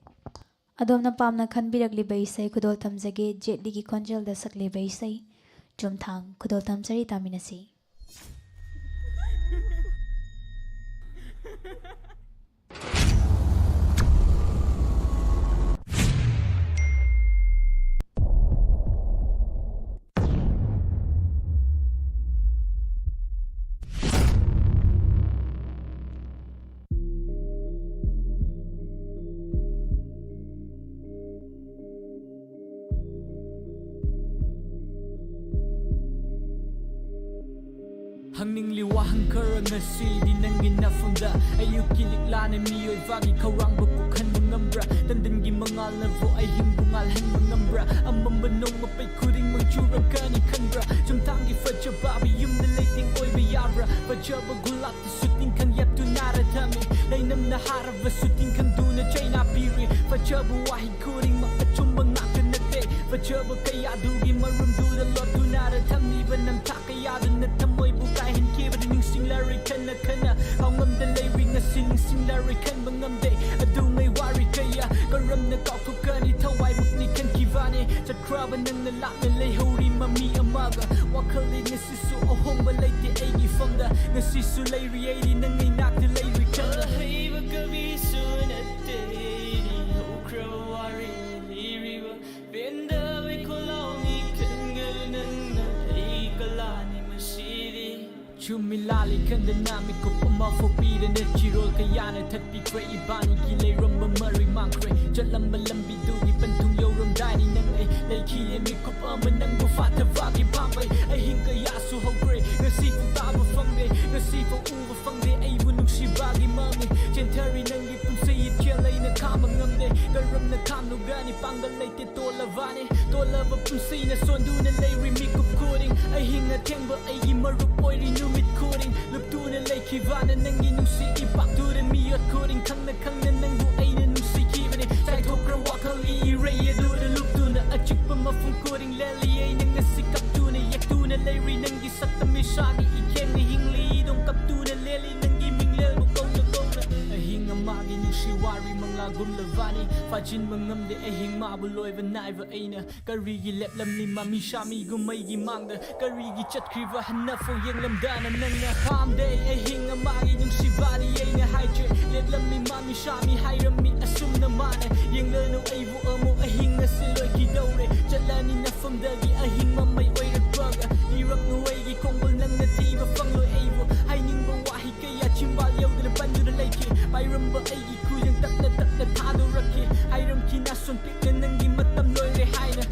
ꯑꯗꯣꯝꯅ ꯄꯥꯝꯅ ꯈꯟꯕꯤꯔꯛꯂꯤꯕ ꯏꯁꯩ ꯈꯨꯗꯣꯜ ꯇꯝꯖꯒꯦ, ꯖꯦꯠ ꯂꯤꯒꯤ ꯈꯣꯟꯖꯦꯜꯗ ꯁꯛꯂꯤꯕ ꯏꯁꯩ ꯆꯨꯝꯊꯥꯡ꯫ ꯈꯨꯗꯣꯜ ꯇꯝꯖꯔꯤ, ꯇꯥꯃꯤꯟꯅꯁꯤ꯫ ꯍꯪꯅꯤꯡꯂꯤ ꯋꯥꯍꯪ ꯈꯔ ꯉꯁꯤꯗꯤ ꯅꯪꯒꯤ ꯅꯐꯝꯗ꯫ ꯑꯌꯨꯛꯀꯤ ꯂꯤꯛꯂꯥꯅ ꯃꯤꯑꯣꯏꯕꯒꯤ ꯈꯧꯔꯥꯡꯕ ꯄꯣꯛꯍꯟꯕ ꯉꯝꯕ꯭ꯔꯥ? ꯇꯟꯗꯟꯒꯤ ꯃꯉꯥꯜꯅꯕꯨ ꯑꯍꯤꯡꯕꯨ ꯉꯥꯜꯍꯟꯕ ꯉꯝꯕ꯭ꯔꯥ? ꯑꯃꯝꯕ ꯅꯣꯡꯃ ꯄꯩ ꯈꯨꯗꯤꯡꯃꯛ ꯆꯨꯔꯛꯀꯅꯤ ꯈꯟꯕ꯭ꯔꯥ? ꯆꯨꯝꯊꯥꯡꯒꯤ ꯐꯖꯕ ꯌꯨꯝꯗ ꯂꯩꯇꯦꯡ ꯑꯣꯏꯕ ꯌꯥꯕ꯭ꯔꯥ? ꯐꯖꯕ ꯒꯨꯂꯥꯞꯇꯁꯨ ꯇꯤꯡꯈꯪ ꯌꯦꯞꯇꯨꯅ ꯊꯝꯃꯤ꯫ ꯂꯩꯅꯝꯅ ꯍꯥꯔꯕꯁꯨ ꯇꯤꯡꯈꯪꯗꯨꯅ ꯆꯩꯅꯥ ꯄꯤꯔꯤ꯫ ꯐꯖꯕ ꯋꯥꯍꯩ ꯈꯨꯗꯤꯡꯃꯛ ꯑꯆꯨꯝꯕ ꯉꯥꯛꯇ ꯅꯠꯇꯦ꯫ ꯐꯖꯕ ꯀꯌꯥꯗꯨꯒꯤ ꯃꯔꯨꯝꯗꯨꯗ ꯂꯣꯠꯇꯨꯅ ꯊꯝꯂꯤꯕ ꯅꯝꯊꯥꯛ ꯀꯌꯥꯗꯨꯅ ꯊꯃꯣꯏꯕꯨ ꯀꯥꯏꯍꯟꯈꯤꯕꯗꯨ ꯅꯤꯡꯁꯤꯡꯂꯔꯣꯏ ꯈꯟꯅ ꯈꯟꯅ꯫ ꯄꯥꯎꯉꯝꯗ ꯂꯩꯔꯤ ꯉꯁꯤ ꯅꯤꯡꯁꯤꯡꯂꯔꯣꯏ ꯈꯟꯕ ꯉꯝꯗꯦ꯫ ꯑꯗꯨꯉꯩ ꯋꯥꯔꯤ ꯀꯌꯥ ꯀꯔꯝꯅ ꯀꯥꯎꯊꯣꯛꯀꯅꯤ? ꯊꯋꯥꯏꯃꯛꯅꯤ ꯈꯟꯈꯤꯕꯅꯤ꯫ ꯆꯠꯈ꯭ꯔꯕ ꯅꯪꯅ ꯂꯥꯞꯅ ꯂꯩꯍꯧꯔꯤ ꯃꯃꯤ ꯑꯃꯒ꯫ ꯋꯥꯈꯜꯗꯤ ꯉꯁꯤꯁꯨ ꯑꯍꯣꯡꯕ ꯂꯩꯇꯦ ꯑꯩꯒꯤ ꯐꯝꯗ꯫ ꯉꯁꯤꯁꯨ ꯂꯩꯔꯤ ꯑꯩꯗꯤ ꯅꯪ ꯏꯅꯥꯛꯇ ꯂꯩꯔꯤ ꯈꯟꯅ꯫ ꯑꯍꯩꯕ ꯀꯕꯤꯁꯨ ꯅꯠꯇꯦ ꯑꯩꯗꯤ ꯍꯧꯈ꯭ꯔꯕ ꯋꯥꯔꯤ ꯂꯤꯔꯤꯕ꯫ ꯄꯦꯟꯗꯕꯩ ꯈꯣꯜꯂꯥꯎ ꯃꯤ ꯈꯟꯒꯅꯨ ꯅꯪꯅ ꯑꯩ ꯀꯂꯥꯅꯤ ꯃꯁꯤꯗꯤ꯫ ꯆꯨꯝꯃꯤ ꯂꯥꯜꯂꯤ ꯈꯟꯗꯅ ꯃꯤꯀꯨꯞ ꯑꯃ ꯐꯥꯎ ꯄꯤꯗꯅ ꯆꯤꯔꯣꯜ ꯀꯌꯥꯅ ꯊꯠꯄꯤꯈ꯭ꯔꯦ ꯏꯕꯥꯅꯤꯒꯤ ꯂꯩꯔꯝꯕ ꯃꯔꯤ ꯃꯥꯡꯈ꯭ꯔꯦ꯫ ꯆꯠꯂꯝꯕ ꯂꯝꯕꯤꯗꯨꯒꯤ ꯄꯟꯊꯨꯡ ꯌꯧꯔꯝꯗꯥꯏꯅꯤ ꯅꯪ ꯑꯩ ꯂꯩꯈꯤꯌꯦ ꯃꯤꯀꯨꯞ ꯑꯃ ꯅꯪꯕꯨ ꯐꯥꯊꯕꯒꯤ ꯄꯥꯝꯕꯩ꯫ ꯑꯍꯤꯡ ꯀꯌꯥꯁꯨ ꯍꯧꯈ꯭ꯔꯦ ꯉꯁꯤꯐꯥꯎ ꯇꯥꯕ ꯐꯪꯗꯦ꯫ ꯉꯁꯤꯐꯥꯎ ꯎꯕ ꯐꯪꯗꯦ ꯑꯩꯕꯨ ꯅꯨꯡꯁꯤꯕꯒꯤ ꯃꯃꯤ꯫ ꯆꯦꯟꯊꯔꯤ ꯅꯪꯒꯤ ꯄꯨꯟꯁꯤ ꯏꯆꯦꯜ ꯑꯩꯅ ꯈꯥꯝꯕ ꯉꯝꯗꯦ꯫ ꯀꯔꯝꯅ ꯈꯥꯝꯂꯨꯒꯅꯤ ꯄꯥꯡꯒꯜ ꯂꯩꯇꯦ꯫ ꯇꯣꯜꯂꯕꯅꯤ ꯇꯣꯜꯂꯕ ꯄꯨꯟꯁꯤꯅ ꯁꯣꯟꯗꯨꯅ ꯂꯩꯔꯤ ꯃꯤꯀꯨꯞ ꯈꯨꯗꯤꯡ꯫ ꯑꯍꯤꯡ ꯑꯊꯦꯡꯕ ꯑꯩꯒꯤ ꯃꯔꯨꯞ ꯑꯣꯏꯔꯤ ꯅꯨꯃꯤꯠ ꯈꯨꯗꯤꯡ꯫ ꯂꯨꯞꯇꯨꯅ ꯂꯩꯈꯤꯕꯅ ꯅꯪꯒꯤ ꯅꯨꯡꯁꯤ ꯏꯄꯥꯛꯇꯨꯗ ꯃꯤꯑꯣꯠ ꯈꯨꯗꯤꯡ꯫ ꯈꯪꯅ ꯈꯪꯅ ꯅꯪꯕꯨ ꯑꯩꯅ ꯅꯨꯡꯁꯤꯈꯤꯕꯅꯤ꯫ ꯆꯥꯏꯊꯣꯛꯈ꯭ꯔ ꯋꯥꯈꯜꯒꯤ ꯏꯔꯩ ꯑꯗꯨꯗ ꯂꯨꯞꯇꯨꯅ ꯑꯆꯤꯛꯄ ꯃꯐꯝ ꯈꯨꯗꯤꯡ ꯂꯦꯜꯂꯤ ꯑꯩꯅ ꯉꯁꯤ ꯀꯞꯇꯨꯅ ꯌꯦꯛꯇꯨꯅ ꯂꯩꯔꯤ ꯅꯪꯒꯤ ꯁꯛꯇꯝ ꯏꯁꯥꯒꯤ ꯏꯈꯦꯡꯅ ꯍꯤꯡꯂꯤ ꯏꯗꯣꯡ ꯀꯞꯇꯨꯅ ꯂꯦꯜꯂꯤ ꯅꯪꯒꯤ ꯃꯤꯡꯂꯦꯜꯕꯨ ꯀꯧꯅ ꯀꯧꯅ꯫ ꯑꯍꯤꯡ ꯑꯃꯒꯤ ꯅꯨꯡꯁꯤ ꯋꯥꯔꯤ ꯃꯉꯥꯒꯨꯝꯂꯕꯅꯤ ꯐꯥꯖꯤꯟꯕ ꯉꯝꯗꯦ ꯑꯍꯤꯡ ꯃꯥꯕꯨ ꯂꯣꯏꯕ ꯅꯥꯏꯕ ꯑꯩꯅ꯫ ꯀꯔꯤꯒꯤ ꯂꯦꯞꯂꯝꯂꯤ ꯃꯃꯤ ꯁꯥꯃꯤꯒꯨꯝ ꯃꯩꯒꯤ ꯃꯥꯡꯗ? ꯀꯔꯤꯒꯤ ꯆꯠꯈ꯭ꯔꯤꯕ ꯍꯟꯅꯐꯥꯎ ꯌꯦꯡꯂꯝꯗꯅ ꯅꯪꯅ ꯈꯥꯝꯗꯦ? ꯑꯍꯤꯡ ꯑꯃꯒꯤ ꯅꯨꯡꯁꯤꯕꯅꯤ ꯑꯩꯅ ꯍꯥꯏꯗ꯭ꯔꯦ꯫ ꯂꯦꯞꯂꯝꯃꯤ ꯃꯃꯤ ꯁꯥꯃꯤ ꯍꯥꯏꯔꯝꯃꯤ ꯑꯁꯨꯝꯅ ꯃꯥꯅ꯫ ꯌꯦꯡꯂꯅꯨ ꯑꯩꯕꯨ ꯑꯃꯨꯛ ꯑꯍꯤꯡ ꯑꯁꯤ ꯂꯣꯏꯈꯤꯗꯧꯔꯦ꯫ ꯆꯠꯂꯅꯤ ꯅꯐꯝꯗꯒꯤ ꯑꯍꯤꯡ ꯃꯃꯩ ꯑꯣꯏꯔꯛꯄꯒ꯫ ꯏꯔꯛꯅꯨ ꯑꯩꯒꯤ ꯈꯣꯡꯒꯨꯜ ꯅꯪꯅ ꯊꯤꯕ ꯐꯪꯂꯣꯏ ꯑꯩꯕꯨ꯫ ꯍꯥꯏꯅꯤꯡꯕ ꯋꯥꯍꯩ ꯀꯌꯥ ꯆꯤꯝꯕꯥꯜ ꯌꯧꯗꯅ ꯄꯟꯗꯨꯅ ꯂꯩꯈꯤ꯫ ꯄꯥꯏꯔꯝꯕ ꯑꯩꯒꯤ ꯈꯨꯖꯪ ꯇꯞꯅ ꯇꯞꯅ ꯊꯥꯗꯣꯔꯛꯈꯤ꯫ ꯍꯥꯏꯔꯝꯈꯤ ꯅꯥꯁꯣꯟ ꯄꯤꯛꯅ ꯅꯪꯒꯤ ꯃꯇꯝ ꯂꯣꯏꯔꯦ ꯍꯥꯏꯅ꯫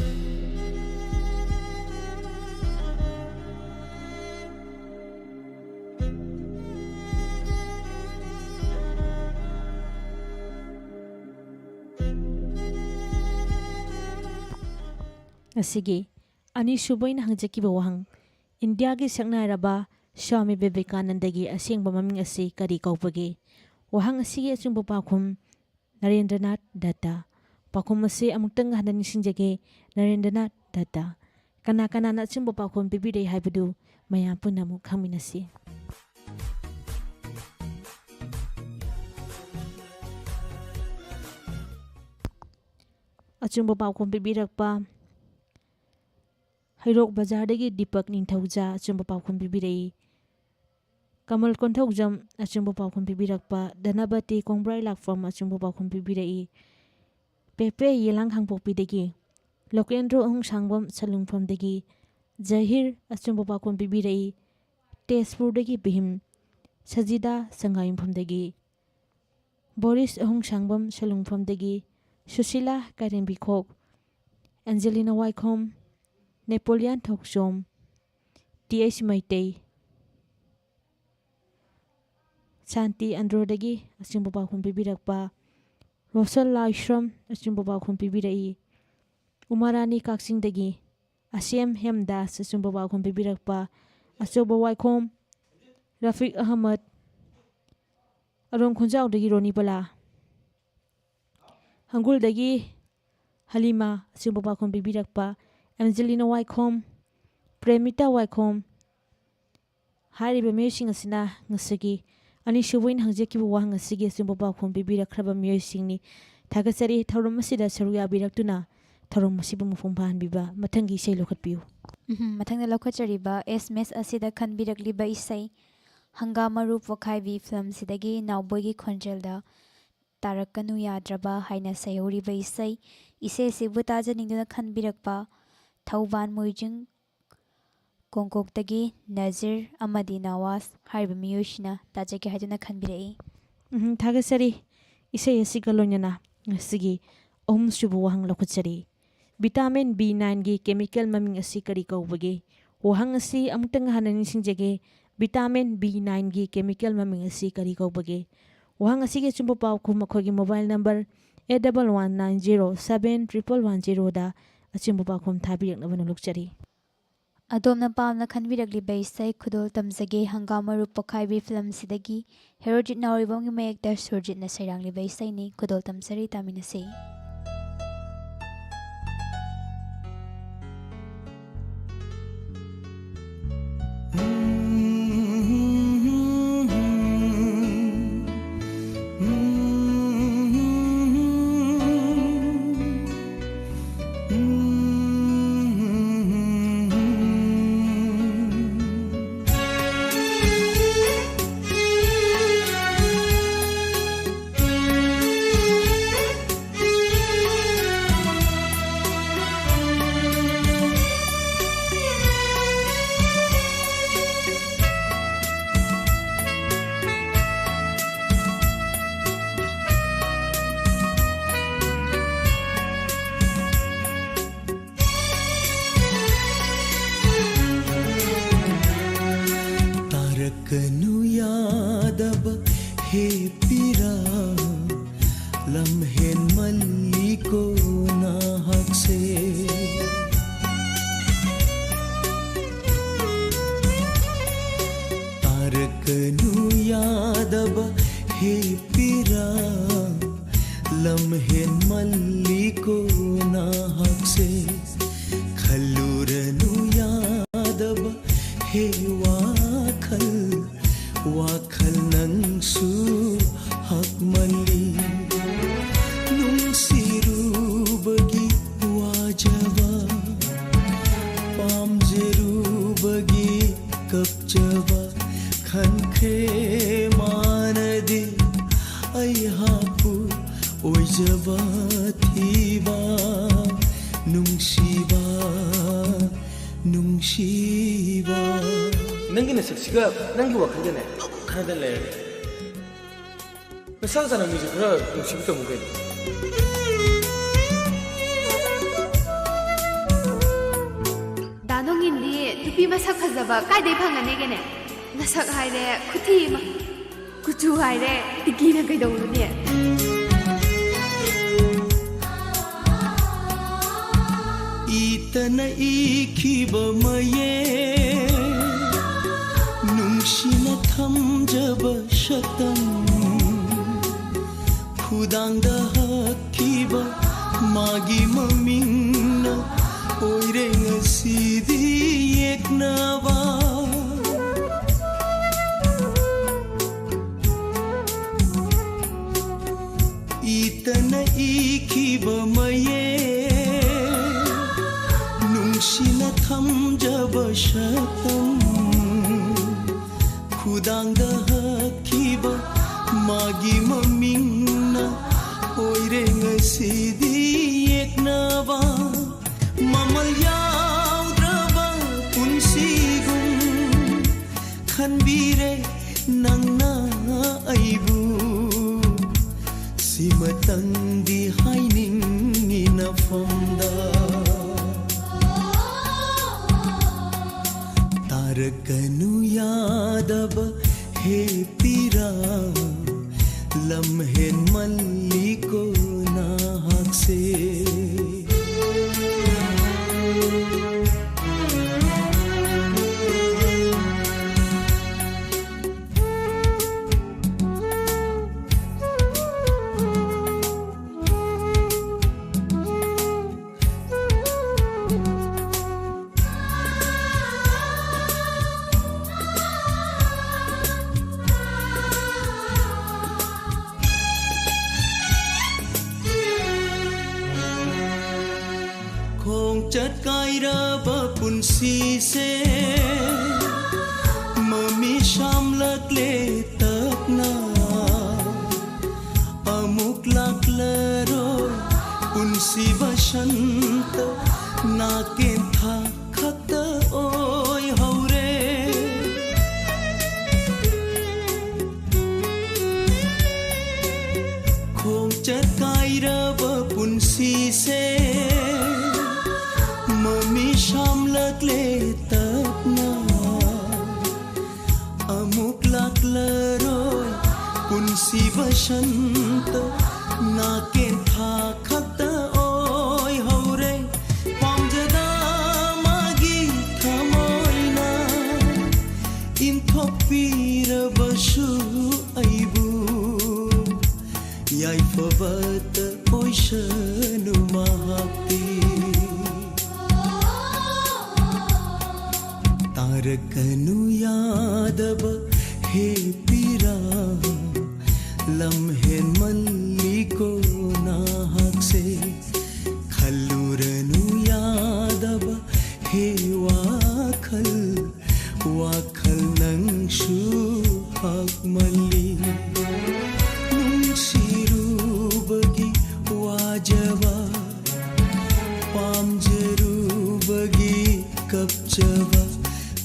ꯑꯁꯤꯒꯤ ꯑꯅꯤꯁꯨꯕ ꯑꯩꯅ ꯍꯪꯖꯈꯤꯕ ꯋꯥꯍꯪ, ꯏꯟꯗꯤꯌꯥꯒꯤ ꯁꯛꯅꯥꯏꯔꯕ ꯁ꯭ꯋꯥꯃꯤ ꯕꯤꯕꯦꯀꯥꯅꯟꯗꯒꯤ ꯑꯁꯦꯡꯕ ꯃꯃꯤꯡ ꯑꯁꯤ ꯀꯔꯤ ꯀꯧꯕꯒꯦ? ꯋꯥꯍꯪ ꯑꯁꯤꯒꯤ ꯑꯆꯨꯝꯕ ꯄꯥꯎꯈꯨꯝ, ꯅꯔꯦꯟꯗ꯭ꯔꯅꯥꯊ ꯗꯠꯇ꯫ ꯄꯥꯎꯈꯨꯝ ꯑꯁꯤ ꯑꯃꯨꯛꯇꯪ ꯍꯟꯅ ꯅꯤꯡꯁꯤꯡꯖꯒꯦ, ꯅꯔꯦꯟꯗ꯭ꯔꯅꯥꯊ ꯗꯠꯇ꯫ ꯀꯅꯥ ꯀꯅꯥꯅ ꯑꯆꯨꯝꯕ ꯄꯥꯎꯈꯨꯝ ꯄꯤꯕꯤꯔꯦ ꯍꯥꯏꯕꯗꯨ ꯃꯌꯥꯝ ꯄꯨꯟꯅ ꯑꯃꯨꯛ ꯈꯪꯃꯤꯟꯅꯁꯤ꯫ ꯑꯆꯨꯝꯕ ꯄꯥꯎꯈꯨꯝ ꯄꯤꯕꯤꯔꯛꯄ, ꯍꯩꯔꯣꯛ ꯕꯖꯥꯔꯗꯒꯤ ꯗꯤꯄꯛ ꯅꯤꯡꯊꯧꯖꯥ ꯑꯆꯨꯝꯕ ꯄꯥꯎꯈꯨꯝ ꯄꯤꯕꯤꯔꯛꯏ꯫ ꯀꯃꯜ ꯀꯣꯟꯊꯧꯖꯝ ꯑꯆꯨꯝꯕ ꯄꯥꯎꯈꯨꯝ ꯄꯤꯕꯤꯔꯛꯄ, ꯙꯅꯄꯇꯤ ꯀꯣꯡꯕ꯭ꯔꯥꯏ ꯂꯥꯛꯐꯝ ꯑꯆꯨꯝꯕ ꯄꯥꯎꯈꯨꯝ ꯄꯤꯕꯤꯔꯛꯏ꯫ ꯄꯦꯄꯦ ꯌꯦꯂꯥꯡ ꯈꯥꯡꯄꯣꯛꯄꯤꯗꯒꯤ, ꯂꯣꯀꯦꯟꯗ꯭ꯔꯣ ꯑꯍꯨꯝꯁꯥꯡꯕꯝ ꯁꯂꯨꯡꯐꯝꯗꯒꯤ ꯖꯍꯤꯔ ꯑꯆꯨꯝꯕ ꯄꯥꯎꯈꯨꯝ ꯄꯤꯕꯤꯔꯛꯏ꯫ ꯇꯦꯖꯄꯨꯔꯗꯒꯤ ꯕꯤꯍꯤꯝ ꯁꯖꯤꯗꯥ ꯁꯪꯒꯥꯌꯨꯝꯐꯝꯗꯒꯤ, ꯕꯣꯔꯤꯁ ꯑꯍꯨꯝꯁꯥꯡꯕꯝ ꯁꯂꯨꯡꯐꯝꯗꯒꯤ ꯁꯨꯁꯤꯂꯥ ꯀꯥꯏꯔꯦꯝꯕꯤꯈꯣꯛ, ꯑꯦꯟꯖꯦꯂꯤꯅꯥ ꯋꯥꯏꯈꯣꯝ, ꯅꯦꯄꯣꯂꯤꯌꯥꯟ ꯊꯣꯛꯆꯣꯝ, ꯇꯤ ꯑꯩꯆ ꯃꯩꯇꯩ, ꯁꯥꯟꯇꯤ ꯑꯟꯗ꯭ꯔꯣꯗꯒꯤ ꯑꯆꯨꯝꯕ ꯄꯥꯎꯈꯨꯝ ꯄꯤꯕꯤꯔꯛꯄ, ꯔꯣꯁꯟ ꯂꯥꯏꯁ꯭ꯔꯝ ꯑꯆꯨꯝꯕ ꯄꯥꯎꯈꯨꯝ ꯄꯤꯕꯤꯔꯛꯏ꯫ ꯎꯃꯥꯔꯥꯅꯤ ꯀꯛꯆꯤꯡꯗꯒꯤ ꯑꯁꯦꯝ ꯍꯦꯝꯗꯥꯁ ꯑꯆꯨꯝꯕ ꯄꯥꯎꯈꯨꯝ ꯄꯤꯕꯤꯔꯛꯄ, ꯑꯆꯧꯕ ꯋꯥꯏꯈꯣꯝ ꯔꯐꯤꯛ ꯑꯍꯃꯗ, ꯑꯔꯣꯝ ꯈꯨꯟꯖꯥꯎꯗꯒꯤ ꯔꯣꯅꯤꯕꯂꯥ, ꯍꯪꯒꯨꯜꯗꯒꯤ ꯍꯂꯤꯃꯥ ꯑꯆꯨꯝꯕ ꯄꯥꯎꯈꯨꯝ ꯄꯤꯕꯤꯔꯛꯄ, ꯑꯦꯟꯖꯦꯂꯤꯅꯥ ꯋꯥꯏꯈꯣꯝ, ꯄ꯭ꯔꯦꯃꯤꯇꯥ ꯋꯥꯏꯈꯣꯝ꯫ ꯍꯥꯏꯔꯤꯕ ꯃꯤꯑꯣꯏꯁꯤꯡ ꯑꯁꯤꯅ ꯉꯁꯤꯒꯤ ꯑꯅꯤꯁꯨꯕ ꯑꯣꯏꯅ ꯍꯪꯖꯈꯤꯕ ꯋꯥꯍꯪ ꯑꯁꯤꯒꯤ ꯑꯆꯨꯝꯕ ꯄꯥꯎꯈꯨꯝ ꯄꯤꯕꯤꯔꯛꯈ꯭ꯔꯕ ꯃꯤꯑꯣꯏꯁꯤꯡꯅꯤ꯫ ꯊꯥꯒꯠꯆꯔꯤ꯫ ꯊꯧꯔꯝ ꯑꯁꯤꯗ ꯁꯔꯨꯛ ꯌꯥꯕꯤꯔꯛꯇꯨꯅ ꯊꯧꯔꯝ ꯑꯁꯤꯕꯨ ꯃꯄꯨꯡ ꯐꯥꯍꯟꯕꯤꯕ꯫ ꯃꯊꯪꯒꯤ ꯏꯁꯩ ꯂꯧꯈꯠꯄꯤꯌꯨ꯫ ꯎꯝ, ꯃꯊꯪꯗ ꯂꯧꯈꯠꯆꯔꯤꯕ ꯑꯦꯁ ꯑꯦꯝ ꯑꯦꯁ ꯑꯁꯤꯗ ꯈꯟꯕꯤꯔꯛꯂꯤꯕ ꯏꯁꯩ ꯍꯪꯒꯥꯝ ꯃꯔꯨ ꯄꯣꯛꯈꯥꯏꯕꯤ ꯐꯤꯂꯝꯁꯤꯗꯒꯤ ꯅꯥꯎꯕꯣꯏꯒꯤ ꯈꯣꯟꯖꯦꯜꯗ ꯇꯥꯔꯛꯀꯅꯨ ꯌꯥꯗ꯭ꯔꯕ ꯍꯥꯏꯅ ꯁꯩꯍꯧꯔꯤꯕ ꯏꯁꯩ꯫ ꯏꯁꯩ ꯑꯁꯤꯕꯨ ꯇꯥꯖꯅꯤꯡꯗꯨꯅ ꯈꯟꯕꯤꯔꯛꯄ ꯊꯧꯕꯥꯜ ꯃꯣꯏꯖꯤꯡ ꯀꯣꯡꯀꯣꯛꯇꯒꯤ ꯅꯖꯤꯔ ꯑꯃꯗꯤ ꯅꯋꯥꯖ ꯍꯥꯏꯔꯤꯕ ꯃꯤꯑꯣꯏꯁꯤꯅ ꯇꯥꯖꯒꯦ ꯍꯥꯏꯗꯨꯅ ꯈꯟꯕꯤꯔꯛꯏ꯫ ꯎꯝ, ꯊꯥꯒꯠꯆꯔꯤ꯫ ꯏꯁꯩ ꯑꯁꯤꯒ ꯂꯣꯏꯅꯅ ꯉꯁꯤꯒꯤ ꯑꯍꯨꯝꯁꯨꯕ ꯋꯥꯍꯪ ꯂꯧꯈꯠꯆꯔꯤ꯫ ꯚꯤꯇꯥꯃꯤꯟ ꯕꯤ ꯅꯥꯏꯟꯒꯤ ꯀꯦꯃꯤꯀꯦꯜ ꯃꯃꯤꯡ ꯑꯁꯤ ꯀꯔꯤ ꯀꯧꯕꯒꯦ? ꯋꯥꯍꯪ ꯑꯁꯤ ꯑꯃꯨꯛꯇꯪ ꯍꯟꯅ ꯅꯤꯡꯁꯤꯡꯖꯒꯦ꯫ ꯚꯤꯇꯥꯃꯤꯟ ꯕꯤ ꯅꯥꯏꯟꯒꯤ ꯀꯦꯃꯤꯀꯦꯜ ꯃꯃꯤꯡ ꯑꯁꯤ ꯀꯔꯤ ꯀꯧꯕꯒꯦ? ꯋꯥꯍꯪ ꯑꯁꯤꯒꯤ ꯑꯆꯨꯝꯕ ꯄꯥꯎꯈꯨꯝ ꯑꯩꯈꯣꯏꯒꯤ mobile number eight double one nine zero seven triple one zeroꯗ ꯑꯆꯨꯝꯕ ꯄꯥꯎꯈꯨꯝ ꯊꯥꯕꯤꯔꯛꯅꯕ ꯅꯣꯂꯨꯛꯆꯔꯤ꯫ ꯑꯗꯣꯝꯅ ꯄꯥꯝꯅ ꯈꯟꯕꯤꯔꯛꯂꯤꯕ ꯏꯁꯩ ꯈꯨꯗꯣꯜ ꯇꯝꯖꯒꯦ ꯍꯪꯒꯥꯝ ꯃꯔꯨ ꯄꯣꯛꯈꯥꯏꯕꯤ ꯐꯤꯂꯝꯁꯤꯗꯒꯤ ꯍꯦꯔꯣꯖꯤꯠ ꯅꯥꯎꯔꯤꯕꯝꯒꯤ ꯃꯌꯦꯛꯇ ꯁꯨꯔꯖꯤꯠꯅ ꯁꯩꯔꯥꯡꯂꯤꯕ ꯏꯁꯩꯅꯤ꯫ ꯈꯨꯗꯣꯜ ꯇꯝꯖꯔꯤ, ꯇꯥꯃꯤꯟꯅꯁꯤ꯫ ꯇꯥꯔꯛꯀꯅꯨ ꯌꯥꯗꯕ ꯍꯦꯞꯄꯤꯔꯥ? ꯂꯝ ꯍꯦꯟꯃꯜꯂꯤꯀꯣ ꯅꯍꯥꯛꯁꯦ꯫ ꯇꯥꯔꯛꯀꯅꯨ ꯌꯥꯗꯕ ꯍꯦꯞꯄꯤꯔꯥ? ꯂꯝ ꯍꯦꯟꯃꯜꯂꯤꯀꯣ ꯅꯍꯥꯛꯁꯦ꯫ ꯈꯜꯂꯨꯔꯅꯨ ꯌꯥꯗꯕ ꯍꯦ ꯋꯥꯈꯜ, ꯋꯥꯈꯜ ꯅꯪꯁꯨ ꯍꯛꯃꯜꯂꯤ꯫ ꯅꯨꯡꯁꯤꯔꯨꯕꯒꯤ ꯋꯥꯖꯕ, ꯄꯥꯝꯖꯔꯨꯕꯒꯤ ꯀꯞꯆꯕ, ꯈꯟꯈ꯭ꯔꯦ ꯃꯥꯅꯗꯤ ꯑꯩꯍꯥꯛꯄꯨ ꯑꯣꯏꯖꯕ ꯊꯤꯕ꯫ ꯅꯨꯡꯁꯤꯕ, ꯅꯨꯡꯁꯤꯕ꯫ ꯅꯪꯒꯤ ꯅꯁꯛꯁꯤꯒ ꯅꯪꯒꯤ ꯋꯥꯈꯜꯒꯅꯦ ꯈꯟꯅꯗꯅ ꯂꯩꯔꯅꯤ꯫ ꯅꯁꯥ ꯅꯁꯥꯅ ꯃꯤꯁꯦ ꯈꯔ ꯅꯨꯡꯁꯤꯕ ꯇꯝꯃꯨ ꯀꯩꯅꯣ꯫ ꯗꯥ ꯅꯣꯡꯏꯟꯗꯤ ꯅꯨꯄꯤ ꯃꯁꯛ ꯐꯖꯕ ꯀꯥꯏꯗꯩ ꯐꯪꯒꯅꯦꯒꯦꯅꯦ? ꯅꯁꯛ ꯍꯥꯏꯔꯦ ꯈꯨꯊꯤ ꯑꯃ, ꯀꯨꯆꯨ ꯍꯥꯏꯔꯦ ꯇꯤꯀꯤꯅ ꯀꯩꯗꯧꯔꯨꯅꯤ? ꯇꯅ ꯏꯈꯤꯕ ꯃꯌꯦꯛ, ꯅꯨꯡꯁꯤꯅ ꯊꯝꯖꯕ ꯁꯛꯇꯝ, ꯈꯨꯗꯥꯡꯗ ꯍꯛꯈꯤꯕ ꯃꯥꯒꯤ ꯃꯃꯤꯡꯅ ꯑꯣꯏꯔꯦ ꯉꯁꯤꯗꯤ ꯌꯦꯛꯅꯕ꯫ ꯏꯇꯅ ꯏꯈꯤꯕ ꯃꯌꯦꯛ, ꯅꯨꯡꯁꯤꯅ ꯊꯝꯖꯕ ꯁꯛꯇꯝ, ꯈꯨꯗꯥꯡꯗ ꯍꯛꯈꯤꯕ ꯃꯥꯒꯤ ꯃꯃꯤꯡꯅ ꯑꯣꯏꯔꯦ ꯉꯁꯤꯗꯤ ꯌꯦꯛꯅꯕ꯫ ꯃꯃꯜ ꯌꯥꯎꯗ꯭ꯔꯕ ꯄꯨꯟꯁꯤꯒꯨꯝ ꯈꯟꯕꯤꯔꯦ ꯅꯪꯅ ꯑꯩꯕꯨ, ꯁꯤꯃꯇꯪꯗꯤ ꯍꯥꯏꯅꯤꯡꯉꯤ ꯅꯐꯝꯗ꯫ ꯇꯥꯔꯛꯀꯅꯨ ꯌꯥꯗꯕ ꯍꯦ ꯄꯤꯔꯥ, ꯂꯝ ꯍꯦꯟꯃꯜꯂꯤꯀꯣ ꯅꯍꯥꯛꯁꯦ꯫ ꯈꯣꯡꯆꯠ ꯀꯥꯏꯔꯕ ꯄꯨꯟꯁꯤꯁꯦ, ꯃꯃꯤ ꯁꯥꯝꯂꯛꯂꯦ ꯇꯞꯅ꯫ ꯑꯃꯨꯛ ꯂꯥꯛꯂꯔꯣꯏ ꯄꯨꯟꯁꯤ ꯕꯁꯟꯇ, ꯅꯥꯀꯦꯟꯊꯥ ꯈꯛꯇ ꯑꯣꯏꯍꯧꯔꯦ꯫ ꯈꯣꯡꯆꯠ ꯀꯥꯏꯔꯕ ꯄꯨꯟꯁꯤꯁꯦ, ꯃꯃꯤ ꯁꯥꯝꯂꯛꯂꯦ ꯇꯞꯅ꯫ ꯑꯃꯨꯛ ꯂꯥꯛꯂꯔꯣꯏ ꯄꯨꯟꯁꯤ ꯕꯁꯟꯇ, ꯅꯥꯀꯦꯟꯊꯥ ꯈꯛꯇ ꯑꯣꯏꯍꯧꯔꯦ꯫ ꯄꯥꯝꯖꯗ ꯀꯅꯨ ꯌꯥꯗꯕ ꯍꯦ ꯄꯤꯔꯥ, ꯂꯝ ꯍꯦꯟꯃꯜꯂꯤꯀꯣ ꯅꯍꯥꯛꯁꯦ꯫ ꯈꯜꯂꯨꯔꯅꯨ ꯌꯥꯗꯕ ꯍꯦ ꯋꯥꯈꯜ, ꯋꯥꯈꯜ ꯅꯪꯁꯨ ꯍꯥꯞꯃꯜꯂꯤ꯫ ꯅꯨꯡꯁꯤꯔꯨꯕꯒꯤ ꯋꯥꯖꯕ, ꯄꯥꯝꯖꯔꯨꯕꯒꯤ ꯀꯞꯆꯕ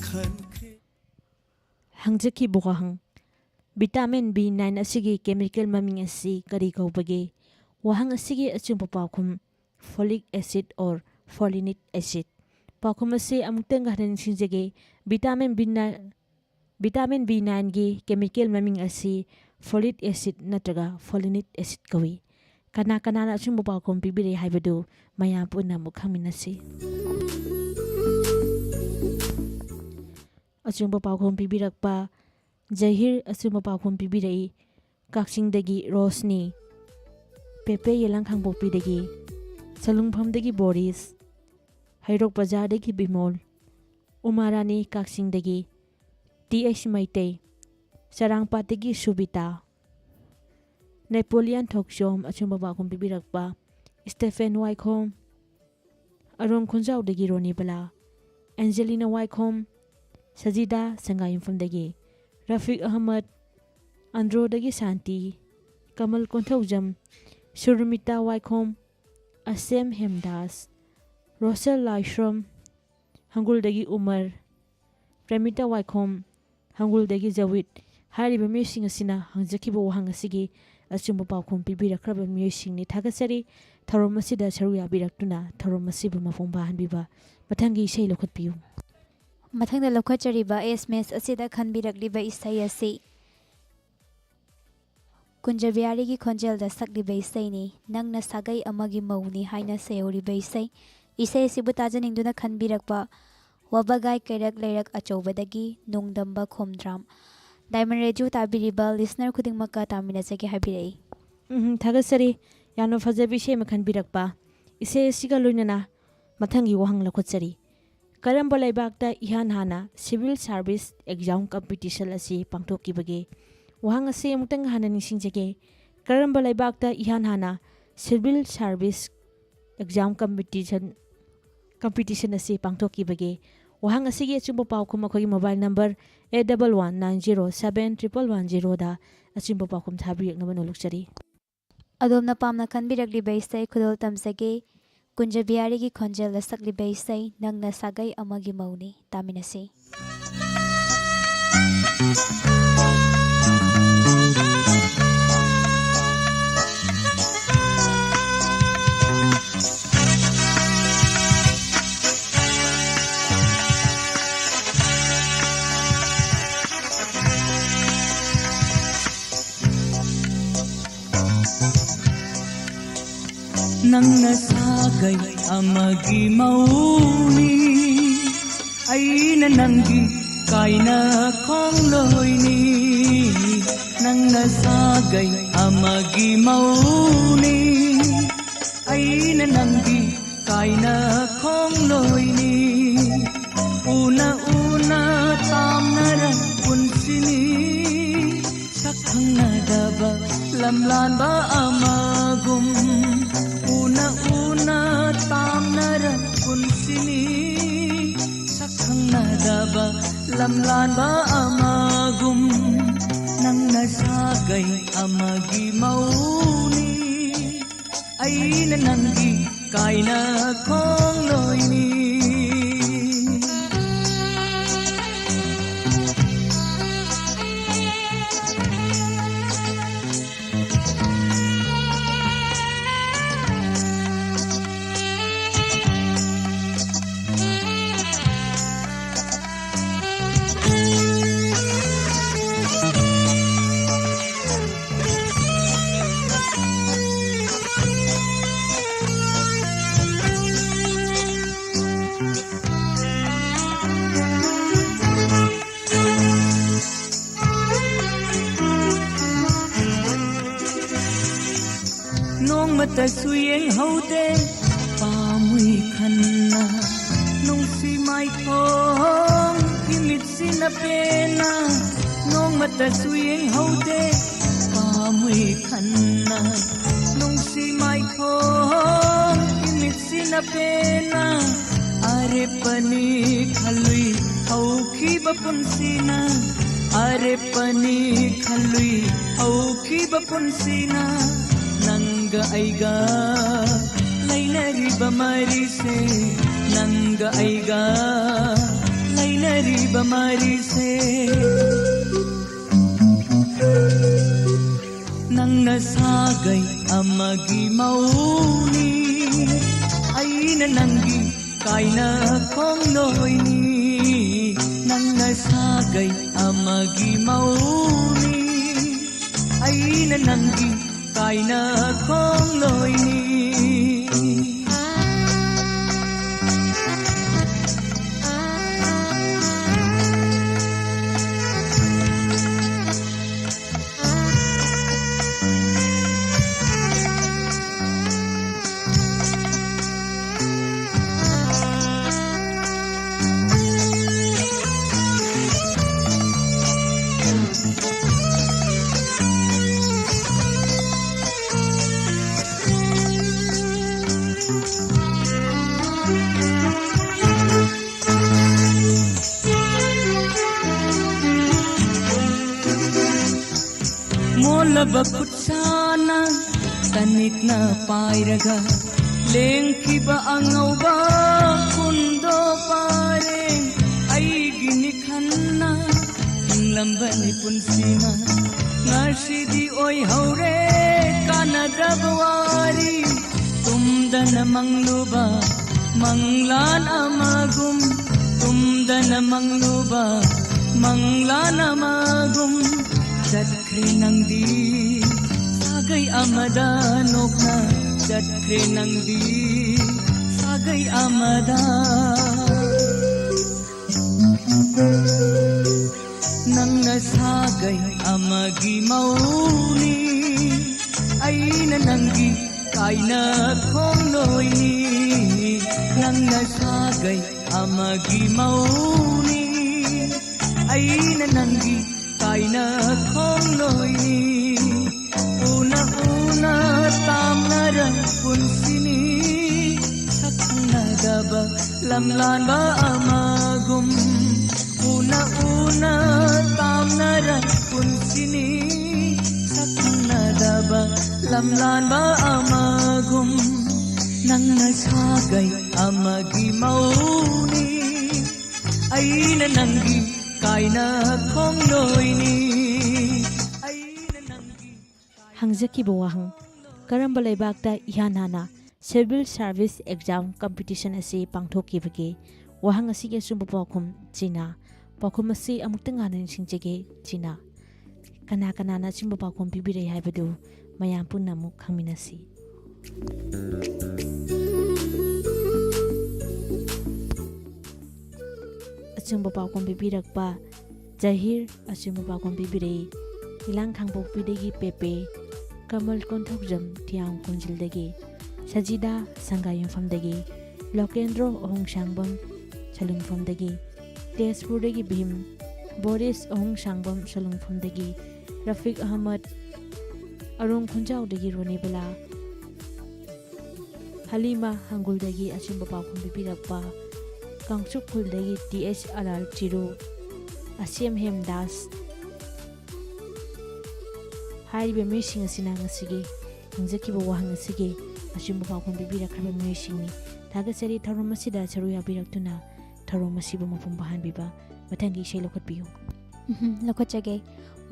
ꯈꯟꯈ꯭ꯔꯦ꯫ ꯍꯪꯖꯈꯤꯕ ꯋꯥꯍꯪ, vitamin B nine ꯑꯁꯤꯒꯤ chemical ꯃꯃꯤꯡ ꯑꯁꯤ ꯀꯔꯤ ꯀꯧꯕꯒꯦ? ꯋꯥꯍꯪ ꯑꯁꯤꯒꯤ ꯑꯆꯨꯝꯕ ꯄꯥꯎꯈꯨꯝ, folic acid or folic acid꯫ ꯄꯥꯎꯈꯨꯝ ꯑꯁꯤ ꯑꯃꯨꯛꯇꯪꯒ ꯍꯟꯅ ꯅꯤꯡꯁꯤꯡꯖꯒꯦ꯫ Vitamin B nine, vitamin B nineꯒꯤ chemical ꯃꯃꯤꯡ ꯑꯁꯤ folic acid ꯅꯠꯇ꯭ꯔꯒ folic acid ꯀꯧꯏ꯫ ꯀꯅꯥ ꯀꯅꯥꯅ ꯑꯆꯨꯝꯕ ꯄꯥꯎꯈꯨꯝ ꯄꯤꯕꯤꯔꯦ ꯍꯥꯏꯕꯗꯨ ꯃꯌꯥꯝ ꯄꯨꯟꯅ ꯑꯃꯨꯛ ꯈꯪꯃꯤꯟꯅꯁꯤ꯫ ꯑꯆꯨꯝꯕ ꯄꯥꯎꯈꯨꯝ ꯄꯤꯕꯤꯔꯛꯄ ꯖꯍꯤꯔ ꯑꯆꯨꯝꯕ ꯄꯥꯎꯈꯨꯝ ꯄꯤꯕꯤꯔꯛꯏ꯫ ꯀꯛꯆꯤꯡꯗꯒꯤ ꯔꯣꯁꯅꯤ, ꯄꯦꯄꯦ ꯌꯦꯂꯥꯡ ꯈꯥꯡꯄꯣꯛꯄꯤꯗꯒꯤ, ꯁꯂꯨꯡꯐꯝꯗꯒꯤ ꯕꯣꯔꯤꯁ, ꯍꯩꯔꯣꯛ ꯕꯖꯥꯔꯗꯒꯤ ꯕꯤꯃꯣꯜ, ꯎꯃꯥ ꯔꯥꯅꯤ ꯀꯛꯆꯤꯡꯗꯒꯤ, ꯇꯤ ꯑꯩꯆ ꯃꯩꯇꯩ, ꯆꯔꯥꯡꯄꯥꯠꯇꯒꯤ ꯁꯨꯕꯤꯇꯥ, ꯅꯦꯄꯣꯂꯤꯌꯟ ꯊꯣꯛꯆꯣꯝ ꯑꯆꯨꯝꯕ ꯄꯥꯎꯈꯨꯝ ꯄꯤꯕꯤꯔꯛꯄ, ꯁ꯭ꯇꯦꯐꯦꯟ ꯋꯥꯏꯈꯣꯝ, ꯑꯔꯣꯝ ꯈꯨꯟꯖꯥꯎꯗꯒꯤ ꯔꯣꯅꯤꯕꯂꯥ, ꯑꯦꯟꯖꯦꯂꯤꯅꯥ ꯋꯥꯏꯈꯣꯝ, ꯁꯖꯤꯗꯥ ꯁꯉꯥꯏꯌꯨꯝꯐꯝꯗꯒꯤ, ꯔꯐꯤꯛ ꯑꯍꯃꯗ, ꯑꯟꯗ꯭ꯔꯣꯗꯒꯤ ꯁꯥꯟꯇꯤ, ꯀꯃꯜ ꯀꯣꯟꯊꯧꯖꯝ, ꯁꯨꯔꯃꯤꯇꯥ ꯋꯥꯏꯈꯣꯝ, ꯑꯁꯦꯝ ꯍꯦꯝꯗꯥꯁ, ꯔꯣꯁꯦꯜ ꯂꯥꯏꯁ꯭ꯔꯝ, ꯍꯪꯒꯨꯜꯗꯒꯤ ꯎꯃꯔ, ꯄ꯭ꯔꯦꯃꯤꯇꯥ ꯋꯥꯏꯈꯣꯝ, ꯍꯪꯒꯨꯜꯗꯒꯤ ꯖꯋꯤꯠ ꯍꯥꯏꯔꯤꯕ ꯃꯤꯑꯣꯏꯁꯤꯡ ꯑꯁꯤꯅ ꯍꯪꯖꯈꯤꯕ ꯋꯥꯍꯪ ꯑꯁꯤꯒꯤ ꯑꯆꯨꯝꯕ ꯄꯥꯎꯈꯨꯝ ꯄꯤꯕꯤꯔꯛꯈ꯭ꯔꯕ ꯃꯤꯑꯣꯏꯁꯤꯡꯅꯤ꯫ ꯊꯥꯒꯠꯆꯔꯤ꯫ ꯊꯧꯔꯝ ꯑꯁꯤꯗ ꯁꯔꯨꯛ ꯌꯥꯕꯤꯔꯛꯇꯨꯅ ꯊꯧꯔꯝ ꯑꯁꯤꯕꯨ ꯃꯄꯨꯡ ꯐꯥꯍꯟꯕꯤꯕ꯫ ꯃꯊꯪꯒꯤ ꯏꯁꯩ ꯂꯧꯈꯠꯄꯤꯌꯨ꯫ ꯃꯊꯪꯗ ꯂꯧꯈꯠꯆꯔꯤꯕ ꯑꯦꯁ ꯑꯦꯝ ꯑꯦꯁ ꯑꯁꯤꯗ ꯈꯟꯕꯤꯔꯛꯂꯤꯕ ꯏꯁꯩ ꯑꯁꯤ ꯀꯨꯟꯖꯕꯤꯍꯥꯔꯤꯒꯤ ꯈꯣꯟꯖꯦꯜꯗ ꯁꯛꯂꯤꯕ ꯏꯁꯩꯅꯤ꯫ ꯅꯪꯅ ꯁꯥꯒꯩ ꯑꯃꯒꯤ ꯃꯧꯅꯤ ꯍꯥꯏꯅ ꯁꯩꯍꯧꯔꯤꯕ ꯏꯁꯩ꯫ ꯏꯁꯩ ꯑꯁꯤꯕꯨ ꯇꯥꯖꯅꯤꯡꯗꯨꯅ ꯈꯟꯕꯤꯔꯛꯄ ꯋꯥꯕꯒꯥꯏ ꯀꯩꯔꯛ ꯂꯩꯔꯛ ꯑꯆꯧꯕꯗꯒꯤ ꯅꯣꯡꯗꯝꯕ ꯈꯣꯝꯗ꯭ꯔꯥꯝ꯫ ꯗꯥꯏꯃꯟ ꯔꯦꯗꯤꯑꯣ ꯇꯥꯕꯤꯔꯤꯕ ꯂꯤꯁꯅꯔ ꯈꯨꯗꯤꯡꯃꯛꯀ ꯇꯥꯃꯤꯟꯅꯖꯒꯦ ꯍꯥꯏꯕꯤꯔꯛꯏ꯫ ꯎꯝ, ꯊꯥꯒꯠꯆꯔꯤ꯫ ꯌꯥꯝꯅ ꯐꯖꯕ ꯏꯁꯩ ꯑꯃ ꯈꯟꯕꯤꯔꯛꯄ꯫ ꯏꯁꯩ ꯑꯁꯤꯒ ꯂꯣꯏꯅꯅ ꯃꯊꯪꯒꯤ ꯋꯥꯍꯪ ꯂꯧꯈꯠꯆꯔꯤ꯫ ꯀꯔꯝꯕ ꯂꯩꯕꯥꯛꯇ ꯏꯍꯥꯟ ꯍꯥꯟꯅ civil service exam competition ꯑꯁꯤ ꯄꯥꯡꯊꯣꯛꯈꯤꯕꯒꯦ? ꯋꯥꯍꯪ ꯑꯁꯤ ꯑꯃꯨꯛꯇꯪ ꯍꯟꯅ ꯅꯤꯡꯁꯤꯡꯖꯒꯦ꯫ ꯀꯔꯝꯕ ꯂꯩꯕꯥꯛꯇ ꯏꯍꯥꯟ ꯍꯥꯟꯅ civil service exam competition, competition ꯑꯁꯤ ꯄꯥꯡꯊꯣꯛꯈꯤꯕꯒꯦ? ꯋꯥꯍꯪ ꯑꯁꯤꯒꯤ ꯑꯆꯨꯝꯕ ꯄꯥꯎꯈꯨꯝ ꯑꯩꯈꯣꯏꯒꯤ mobile number eight double one nine zero seven triple one zeroꯗ ꯑꯆꯨꯝꯕ ꯄꯥꯎꯈꯨꯝ ꯊꯥꯕꯤꯔꯛꯅꯕ ꯅꯣꯜꯂꯨꯛꯆꯔꯤ꯫ ꯑꯗꯣꯝꯅ ꯄꯥꯝꯅ ꯈꯟꯕꯤꯔꯛꯂꯤꯕ ꯏꯁꯩ ꯈꯨꯗꯣꯜ ꯇꯝꯖꯒꯦ꯫ ꯀꯨꯟꯖꯕꯤꯍꯥꯔꯤꯒꯤ ꯈꯣꯟꯖꯦꯜꯗ ꯁꯛꯂꯤꯕ ꯏꯁꯩ ꯅꯪꯅ ꯁꯥꯒꯩ ꯑꯃꯒꯤ ꯃꯧꯅꯤ꯫ ꯇꯥꯃꯤꯟꯅꯁꯤ꯫ ꯅꯪꯅ ꯁꯥꯒꯩ ꯑꯃꯒꯤ ꯃꯧꯅꯤ, ꯑꯩꯅ ꯅꯪꯒꯤ ꯀꯥꯏꯅ ꯈꯣꯡꯂꯣꯏꯅꯤ꯫ ꯅꯪꯅ ꯁꯥꯒꯩ ꯑꯃꯒꯤ ꯃꯧꯅꯤ, ꯑꯩꯅ ꯅꯪꯒꯤ ꯀꯥꯏꯅ ꯈꯣꯡꯂꯣꯏꯅꯤ꯫ ꯎꯅ ꯎꯅ ꯇꯥꯝꯅꯔ ꯄꯨꯟꯁꯤꯅꯤ, ꯁꯛ ꯈꯪꯅꯗꯕ ꯂꯝꯂꯥꯟꯕ ꯑꯃꯒꯨꯝ꯫ ꯎꯅ ꯎꯅ ꯇꯥꯝꯅꯔ ꯄꯨꯟꯁꯤꯅꯤ, ꯁꯛ ꯈꯪꯅꯗꯕ ꯂꯝꯂꯥꯟꯕ ꯑꯃꯒꯨꯝ꯫ ꯅꯪꯅ ꯁꯥꯒꯩ ꯑꯃꯒꯤ ꯃꯧꯅꯤ, ꯑꯩꯅ ꯅꯪꯒꯤ ꯀꯥꯏꯅ ꯈꯣꯡꯂꯣꯏꯅꯤ꯫ ꯅꯣꯡꯃꯇꯁꯨ ꯌꯦꯡꯍꯧꯗꯦ ꯄꯥꯝꯃꯨꯏ ꯈꯟꯅ, ꯅꯨꯡꯁꯤ ꯃꯥꯏꯊꯣꯡ ꯏꯃꯤꯠꯁꯤꯅ ꯄꯦꯟꯅ ꯅꯣꯡꯃꯇꯁꯨ ꯌꯦꯡꯍꯧꯗꯦ꯫ ꯄꯥꯝꯃꯨꯏ ꯈꯟꯅ ꯅꯨꯡꯁꯤ ꯃꯥꯏꯊꯣꯡ ꯏꯃꯤꯠꯁꯤꯅ ꯄꯦꯟꯅ ꯑꯔꯦꯞꯄꯅꯤ ꯈꯜꯂꯨꯏ ꯍꯧꯈꯤꯕ ꯄꯨꯟꯁꯤꯅ꯫ ꯑꯔꯦꯞꯄꯅꯤ ꯈꯜꯂꯨꯏ ꯍꯧꯈꯤꯕ ꯄꯨꯟꯁꯤꯅ꯫ ꯅꯪꯒ ꯑꯩꯒ ꯂꯩꯅꯔꯤꯕ ꯃꯔꯤꯁꯦ, ꯅꯪꯒ ꯑꯩꯒ ꯂꯩꯅꯔꯤꯕ ꯃꯔꯤꯁꯦ꯫ ꯅꯪꯅ ꯁꯥꯒꯩ ꯑꯃꯒꯤ ꯃꯧꯅꯤ, ꯑꯩꯅ ꯅꯪꯒꯤ ꯀꯥꯏꯅ ꯈꯣꯡꯂꯣꯏꯅꯤ꯫ ꯅꯪꯅ ꯁꯥꯒꯩ ꯑꯃꯒꯤ ꯃꯧꯅꯤ, ꯑꯩꯅ ꯅꯪꯒꯤ ꯀꯥꯏꯅ ꯈꯣꯡꯂꯣꯏꯅꯤ꯫ ꯃꯣꯜꯂꯕ ꯈꯨꯠꯁꯥꯅ ꯇꯅꯤꯛꯅ ꯄꯥꯏꯔꯒ ꯂꯦꯡꯈꯤꯕ ꯑꯉꯧꯕ ꯀꯨꯟꯗꯣ ꯄꯥꯔꯦ꯫ ꯑꯩꯒꯤꯅꯤ ꯈꯟꯅ ꯍꯤꯡꯂꯝꯕꯅꯤ ꯄꯨꯟꯁꯤꯅ, ꯉꯁꯤꯗꯤ ꯑꯣꯏꯍꯧꯔꯦ ꯀꯥꯟꯅꯗ꯭ꯔꯕ ꯋꯥꯔꯤ꯫ ꯇꯨꯝꯗꯅ ꯃꯪꯂꯨꯕ ꯃꯪꯂꯥꯟ ꯑꯃꯒꯨꯝ, ꯇꯨꯝꯗꯅ ꯃꯪꯂꯨꯕ ꯃꯪꯂꯥꯟ ꯑꯃꯒꯨꯝ ꯆꯠꯈ꯭ꯔꯦ ꯅꯪꯗꯤ ꯁꯥꯒꯩ ꯑꯃꯗ ꯅꯣꯛꯅ, ꯆꯠꯈ꯭ꯔꯦ ꯅꯪꯗꯤ ꯁꯥꯒꯩ ꯑꯃꯗ꯫ ꯅꯪꯅ ꯁꯥꯒꯩ ꯑꯃꯒꯤ ꯃꯧꯅꯤ, ꯑꯩꯅ ꯅꯪꯒꯤ ꯀꯥꯏꯅ ꯈꯣꯡꯂꯣꯏꯅꯤ꯫ ꯅꯪꯅ ꯁꯥꯒꯩ ꯑꯃꯒꯤ ꯃꯧꯅꯤ, ꯑꯩꯅ ꯅꯪꯒꯤ ꯀꯥꯏꯅ ꯈꯣꯡꯂꯣꯏꯅꯤ꯫ ꯎꯅ ꯎꯅ ꯇꯥꯝꯅꯔ ꯄꯨꯟꯁꯤꯅꯤ, ꯁꯛ ꯈꯪꯅꯗꯕ ꯂꯝꯂꯥꯟꯕ ꯑꯃꯒꯨꯝ꯫ ꯎꯅ ꯎꯅ ꯇꯥꯝꯅꯔ ꯄꯨꯟꯁꯤꯅꯤ, ꯁꯛ ꯈꯪꯅꯗꯕ ꯂꯝꯂꯥꯟꯕ ꯑꯃꯒꯨꯝ꯫ ꯅꯪꯅ ꯁꯥꯒꯩ ꯑꯃꯒꯤ ꯃꯧꯅꯤ, ꯑꯩꯅ ꯅꯪꯒꯤ ꯀꯥꯏꯅ ꯈꯣꯡꯂꯣꯏꯅꯤ꯫ ꯑꯩꯅ ꯅꯪꯒꯤ ꯍꯪꯖꯈꯤꯕ ꯋꯥꯍꯪ: ꯀꯔꯝꯕ ꯂꯩꯕꯥꯛꯇ ꯏꯍꯥꯟ ꯍꯥꯟꯅ civil service exam competition ꯑꯁꯤ ꯄꯥꯡꯊꯣꯛꯈꯤꯕꯒꯦ? ꯋꯥꯍꯪ ꯑꯁꯤꯒꯤ ꯑꯆꯨꯝꯕ ꯄꯥꯎꯈꯨꯝ ꯆꯤꯅꯥ꯫ ꯄꯥꯎꯈꯨꯝ ꯑꯁꯤ ꯑꯃꯨꯛꯇꯪ ꯍꯥꯟꯅ ꯅꯤꯡꯁꯤꯡꯖꯒꯦ, ꯆꯤꯅꯥ꯫ ꯀꯅꯥ ꯀꯅꯥꯅ ꯑꯆꯨꯝꯕ ꯄꯥꯎꯈꯨꯝ ꯄꯤꯕꯤꯔꯛꯏ ꯍꯥꯏꯕꯗꯨ ꯃꯌꯥꯝ ꯄꯨꯟꯅ ꯑꯃꯨꯛ ꯈꯪꯃꯤꯟꯅꯁꯤ꯫ ꯑꯆꯨꯝꯕ ꯄꯥꯎꯈꯨꯝ ꯄꯤꯕꯤꯔꯛꯄ ꯖꯍꯤꯔ ꯑꯆꯨꯝꯕ ꯄꯥꯎꯈꯨꯝ ꯄꯤꯕꯤꯔꯛꯏ꯫ ꯏꯂꯥꯡ ꯈꯥꯡꯄꯣꯛꯄꯤꯗꯒꯤ ꯄꯦꯄꯦ, ꯀꯃꯜ ꯀꯣꯟꯊꯧꯖꯝ ꯊꯤꯌꯥꯝ ꯀꯣꯟꯖꯤꯜꯗꯒꯤ, ꯁꯖꯤꯗꯥ ꯁꯪꯒꯥꯏꯌꯨꯝꯐꯝꯗꯒꯤ, ꯂꯣꯀꯦꯟꯗ꯭ꯔꯣ ꯑꯍꯣꯡꯁꯥꯡꯕꯝ ꯁꯂꯨꯡꯐꯝꯗꯒꯤ, ꯇꯦꯖꯄꯨꯔꯗꯒꯤ ꯚꯤꯝ, ꯕꯣꯔꯤꯁ ꯑꯍꯣꯡꯁꯥꯡꯕꯝ ꯁꯂꯨꯡꯐꯝꯗꯒꯤ, ꯔꯐꯤꯛ ꯑꯍꯃꯗ, ꯑꯔꯣꯡ ꯈꯨꯟꯖꯥꯎꯗꯒꯤ ꯔꯣꯅꯤꯕꯂꯥ, ꯍꯂꯤꯃꯥ ꯍꯪꯒꯨꯜꯗꯒꯤ ꯑꯆꯨꯝꯕ ꯄꯥꯎꯈꯨꯝ ꯄꯤꯕꯤꯔꯛꯄ ꯀꯥꯡꯆꯨꯞ ꯈꯨꯜꯗꯒꯤ ꯇꯤ ꯑꯦꯁ ꯑꯂꯥꯜ ꯆꯤꯔꯨ, ꯑꯁꯦꯝ ꯍꯦꯝꯗꯥꯁ ꯍꯥꯏꯔꯤꯕ ꯃꯤꯑꯣꯏꯁꯤꯡ ꯑꯁꯤꯅ ꯉꯁꯤꯒꯤ ꯍꯪꯖꯈꯤꯕ ꯋꯥꯍꯪ ꯑꯁꯤꯒꯤ ꯑꯆꯨꯝꯕ ꯄꯥꯎꯈꯨꯝ ꯄꯤꯕꯤꯔꯛꯈ꯭ꯔꯕ ꯃꯤꯑꯣꯏꯁꯤꯡꯅꯤ꯫ ꯊꯥꯒꯠꯆꯔꯤ ꯊꯧꯔꯝ ꯑꯁꯤꯗ ꯁꯔꯨꯛ ꯌꯥꯕꯤꯔꯛꯇꯨꯅ ꯊꯧꯔꯝ ꯑꯁꯤꯕꯨ ꯃꯄꯨꯡ ꯐꯥꯍꯟꯕꯤꯕ꯫ ꯃꯊꯪꯒꯤ ꯏꯁꯩ ꯂꯧꯈꯠꯄꯤꯌꯨ꯫ ꯎꯝꯍꯨꯝ, ꯂꯧꯈꯠꯆꯒꯦ꯫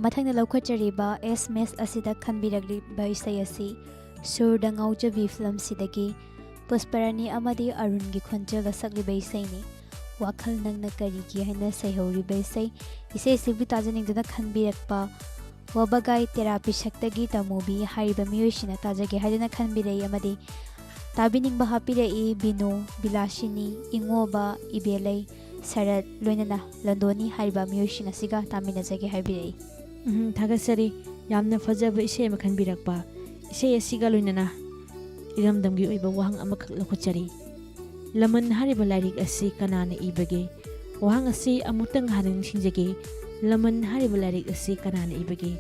ꯃꯊꯪꯗ ꯂꯧꯈꯠꯆꯔꯤꯕ ꯑꯦꯁ ꯃꯦꯁ ꯑꯁꯤꯗ ꯈꯟꯕꯤꯔꯛꯂꯤꯕ ꯏꯁꯩ ꯑꯁꯤ ꯁꯨꯔꯗ ꯉꯥꯎꯖꯕꯤ ꯐꯤꯂꯝꯁꯤꯗꯒꯤ ꯄꯨꯁꯄꯔꯥꯅꯤ ꯑꯃꯗꯤ ꯑꯔꯨꯟꯒꯤ ꯈꯣꯟꯖꯦꯜꯗ ꯁꯛꯂꯤꯕ ꯏꯁꯩꯅꯤ꯫ ꯋꯥꯈꯜ ꯅꯪꯅ ꯀꯔꯤꯒꯤ ꯍꯥꯏꯅ ꯁꯩꯍꯧꯔꯤꯕ ꯏꯁꯩ꯫ ꯏꯁꯩꯁꯤꯕꯨ ꯇꯥꯖꯅꯤꯡꯗꯨꯅ ꯈꯟꯕꯤꯔꯛꯄ ꯋꯥꯕꯒꯥꯏ ꯇꯦꯔꯥ ꯄꯤꯁꯛꯇꯒꯤ ꯇꯃꯨꯕꯤ ꯍꯥꯏꯔꯤꯕ ꯃꯤꯑꯣꯏꯁꯤꯅ ꯇꯥꯖꯒꯦ ꯍꯥꯏꯗꯨꯅ ꯈꯟꯕꯤꯔꯛꯏ ꯑꯃꯗꯤ ꯇꯥꯕꯤꯅꯤꯡꯕ ꯍꯥꯞꯄꯤꯔꯛꯏ ꯕꯤꯅꯨ, ꯕꯤꯂꯥꯁꯤꯅꯤ, ꯏꯉꯣꯕ, ꯏꯕꯦꯂꯩ, ꯁꯔꯠ, ꯂꯣꯏꯅꯅ ꯂꯟꯗꯣꯅꯤ ꯍꯥꯏꯔꯤꯕ ꯃꯤꯑꯣꯏꯁꯤꯡ ꯑꯁꯤꯒ ꯇꯥꯃꯤꯟꯅꯖꯒꯦ ꯍꯥꯏꯕꯤꯔꯛꯏ꯫ ꯎꯝ, ꯊꯥꯒꯠꯆꯔꯤ꯫ ꯌꯥꯝꯅ ꯐꯖꯕ ꯏꯁꯩ ꯑꯃ ꯈꯟꯕꯤꯔꯛꯄ꯫ ꯏꯁꯩ ꯑꯁꯤꯒ ꯂꯣꯏꯅꯅ ꯏꯔꯝꯗꯝꯒꯤ ꯑꯣꯏꯕ ꯋꯥꯍꯪ ꯑꯃꯈꯛ ꯂꯧꯈꯠꯆꯔꯤ꯫ ꯂꯃꯟ ꯍꯥꯏꯔꯤꯕ ꯂꯥꯏꯔꯤꯛ ꯑꯁꯤ ꯀꯅꯥꯅ ꯏꯕꯒꯦ? ꯋꯥꯍꯪ ꯑꯁꯤ ꯑꯃꯨꯛꯇꯪ ꯍꯟꯅ ꯅꯤꯡꯁꯤꯡꯖꯒꯦ꯫ ꯂꯃꯟ ꯍꯥꯏꯔꯤꯕ ꯂꯥꯏꯔꯤꯛ ꯑꯁꯤ ꯀꯅꯥꯅ ꯏꯕꯒꯦ?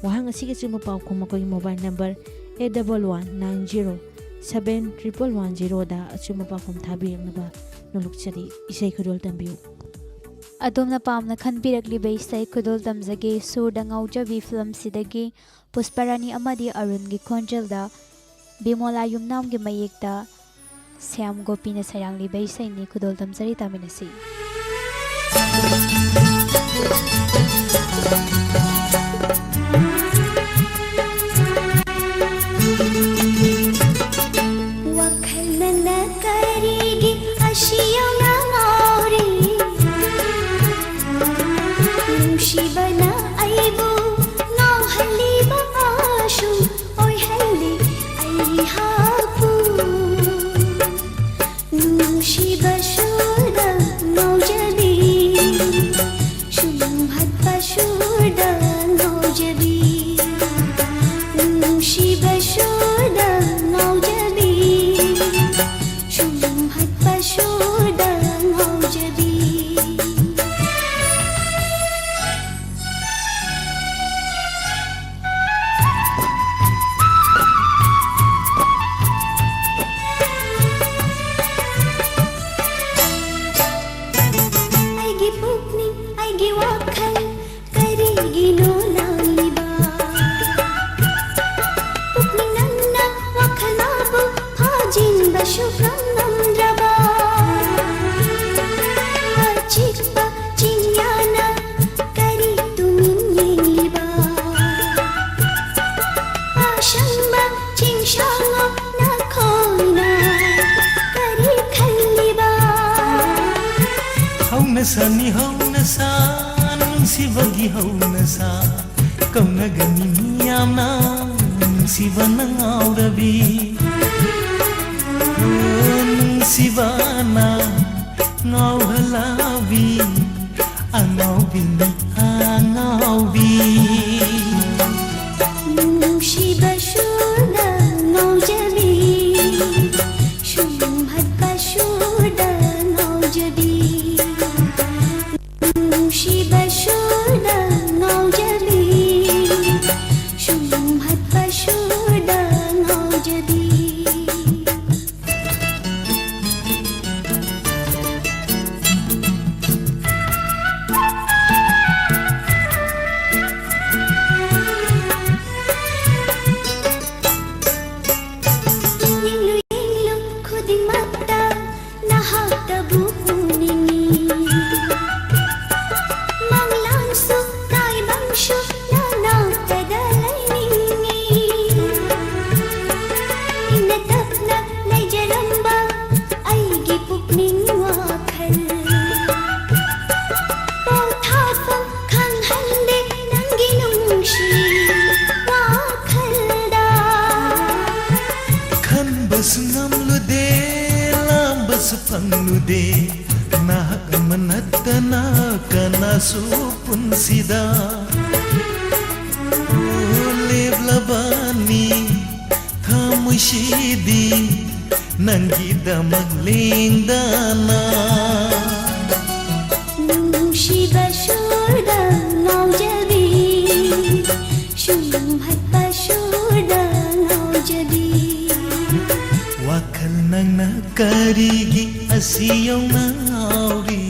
ꯋꯥꯍꯪ ꯑꯁꯤꯒꯤ ꯑꯆꯨꯝꯕ ꯄꯥꯎꯈꯨꯝ ꯑꯩꯈꯣꯏꯒꯤ mobile number eight double one nine zero seven triple one zero ꯗ ꯑꯆꯨꯝꯕ ꯄꯥꯎꯈꯨꯝ ꯊꯥꯕꯤꯔꯛꯅꯕ ꯅꯣꯂꯨꯛꯆꯔꯤ꯫ ꯏꯁꯩ ꯈꯨꯗꯣꯜ ꯇꯝꯕꯤꯌꯨ꯫ ꯑꯗꯣꯝꯅ ꯄꯥꯝꯅ ꯈꯟꯕꯤꯔꯛꯂꯤꯕ ꯏꯁꯩ ꯈꯨꯗꯣꯜ ꯇꯝꯖꯒꯦ꯫ ꯁꯨꯔꯗ ꯉꯥꯎꯖꯕꯤ ꯐꯤꯂꯝꯁꯤꯗꯒꯤ ꯄꯨꯁꯄꯔꯥꯅꯤ ꯑꯃꯗꯤ ꯑꯔꯨꯟꯒꯤ ꯈꯣꯟꯖꯦꯜꯗ ꯕꯤꯃꯣꯂꯥ ꯌꯨꯝꯅꯥꯝꯒꯤ ꯃꯌꯦꯛꯇ ꯁ꯭ꯌꯥꯝ ꯒꯣꯄꯤꯅ ꯁꯩꯔꯥꯡꯂꯤꯕ ꯏꯁꯩꯅꯤ꯫ ꯈꯨꯗꯣꯜ ꯇꯝꯖꯔꯤ, ꯇꯥꯃꯤꯟꯅꯁꯤ꯫ ꯋꯥꯈꯜꯅ ꯀꯔꯤꯒꯤ ꯑꯁꯤ ꯌꯧꯅ ꯉꯥꯎꯔꯤ? ꯅꯨꯡꯁꯤꯕꯅ ꯑꯩꯕꯨ ꯉꯥꯎꯍꯜꯂꯤꯕ ꯑꯁꯨꯝ ꯑꯣꯏꯍꯜꯂꯤ ꯑꯩꯍꯥꯛꯄꯨ꯫ ꯅꯨꯡꯁꯤꯕ ꯁꯨꯔꯗ ꯉꯥꯎꯖꯕꯤ, ꯁꯨꯝꯍꯠꯄ ꯁꯨꯔꯗ ꯉꯥꯎꯖꯕꯤ, ꯅꯨꯡꯁꯤꯕ ꯁꯨꯔꯗ ꯉꯥꯎꯖꯕꯤ, ꯁꯨꯝꯍꯠꯄ ꯁꯨꯔꯗ ꯉꯥꯎꯖꯕꯤ꯫ ꯑꯩꯒꯤ ꯄꯨꯛꯅꯤꯡ, ꯑꯩꯒꯤ ꯋꯥꯈꯜ ꯀꯔꯤꯒꯤꯅꯣ ꯂꯥꯡꯂꯤꯕ? ꯄꯨꯛꯅꯤꯡ ꯅꯪꯅ ꯋꯥꯈꯜ ꯃꯥꯕꯨ ꯐꯥꯖꯤꯟꯕꯁꯨ ꯉꯝꯗ꯭ꯔꯕ? ꯑꯆꯤꯛꯄ ꯆꯤꯡꯌꯥꯅ ꯀꯔꯤ ꯇꯨꯃꯤꯟ ꯌꯦꯡꯂꯤꯕ? ꯑꯁꯪꯕ ꯆꯤꯡꯁꯥꯡꯉꯣ ꯅꯈꯣꯏꯅ ꯀꯔꯤ ꯈꯜꯂꯤꯕ? ꯍꯧꯅꯁꯥꯅꯤ ꯍꯧꯅꯁꯥ, ꯅꯨꯡꯁꯤꯕꯒꯤ ꯍꯧꯅꯁꯥ, ꯀꯧꯅꯒꯅꯤ ꯃꯤꯌꯥꯝꯅ ꯅꯨꯡꯁꯤꯕꯅ ꯉꯥꯎꯔꯕꯤ꯫ ꯑꯣ, ꯅꯨꯡꯁꯤꯕꯅ ꯉꯥꯎꯍꯜꯂꯕꯤ, ꯑꯉꯥꯎꯕꯤꯅꯤ ꯑꯉꯥꯎꯕꯤ꯫ ꯅꯨꯡꯁꯤꯕ ꯁꯨꯔꯗ ꯉꯥꯎꯖꯕꯤ, ꯁꯨꯝꯍꯠꯄ ꯁꯨꯔ ꯅꯨꯡꯁꯤꯕ ꯁꯨꯔꯗ ꯉꯥꯎꯖꯕꯤ, ꯁꯨꯝꯍꯠꯄ ꯁꯨꯔꯗ ꯉꯥꯎꯖꯕꯤ꯫ ꯌꯦꯡꯂꯨ ꯌꯦꯡꯂꯨ ꯈꯨꯗꯤꯡꯃꯛꯇ ꯅꯍꯥꯛꯇꯕꯨ ꯎꯅꯤꯡꯏ꯫ ꯃꯪꯂꯥꯟꯁꯨ ꯇꯥꯏꯕꯪꯁꯨ ꯅꯅꯥꯛꯇꯗ ꯂꯩꯅꯤꯡꯏ꯫ ꯏꯪꯅ ꯇꯞꯅ ꯂꯩꯖꯔꯝꯕ ꯑꯩꯒꯤ ꯄꯨꯛꯅꯤꯡ ꯋꯥꯈꯜ ꯄꯣꯊꯥꯐꯝ ꯈꯪꯍꯟꯗꯦ ꯅꯪꯒꯤ ꯅꯨꯡꯁꯤ ꯋꯥꯈꯜꯗ꯫ ꯈꯟꯕꯁꯨ ꯉꯝꯂꯨꯗꯦ, ꯂꯥꯝꯕꯁꯨ ꯐꯪꯂꯨꯗꯦ, ꯅꯍꯥꯛ ꯑꯃ ꯅꯠꯇꯅ ꯀꯅꯥꯁꯨ ꯄꯨꯟꯁꯤꯗ꯫ ꯂꯦꯞꯂꯕꯅꯤ ꯊꯃꯣꯏꯁꯤꯗꯤ ꯅꯪꯒꯤꯗꯃꯛ ꯂꯦꯡꯗꯅ꯫ ꯅꯨꯡꯁꯤꯕ ꯁꯨꯔꯗ ꯉꯥꯎꯖꯕꯤ, ꯁꯨꯝꯍꯠꯄ ꯁꯨꯔꯗ ꯉꯥꯎꯖꯕꯤ꯫ ꯋꯥꯈꯜ ꯅꯪꯅ ꯀꯔꯤꯒꯤ ꯑꯁꯤ ꯌꯧꯅ ꯉꯥꯎꯔꯤ?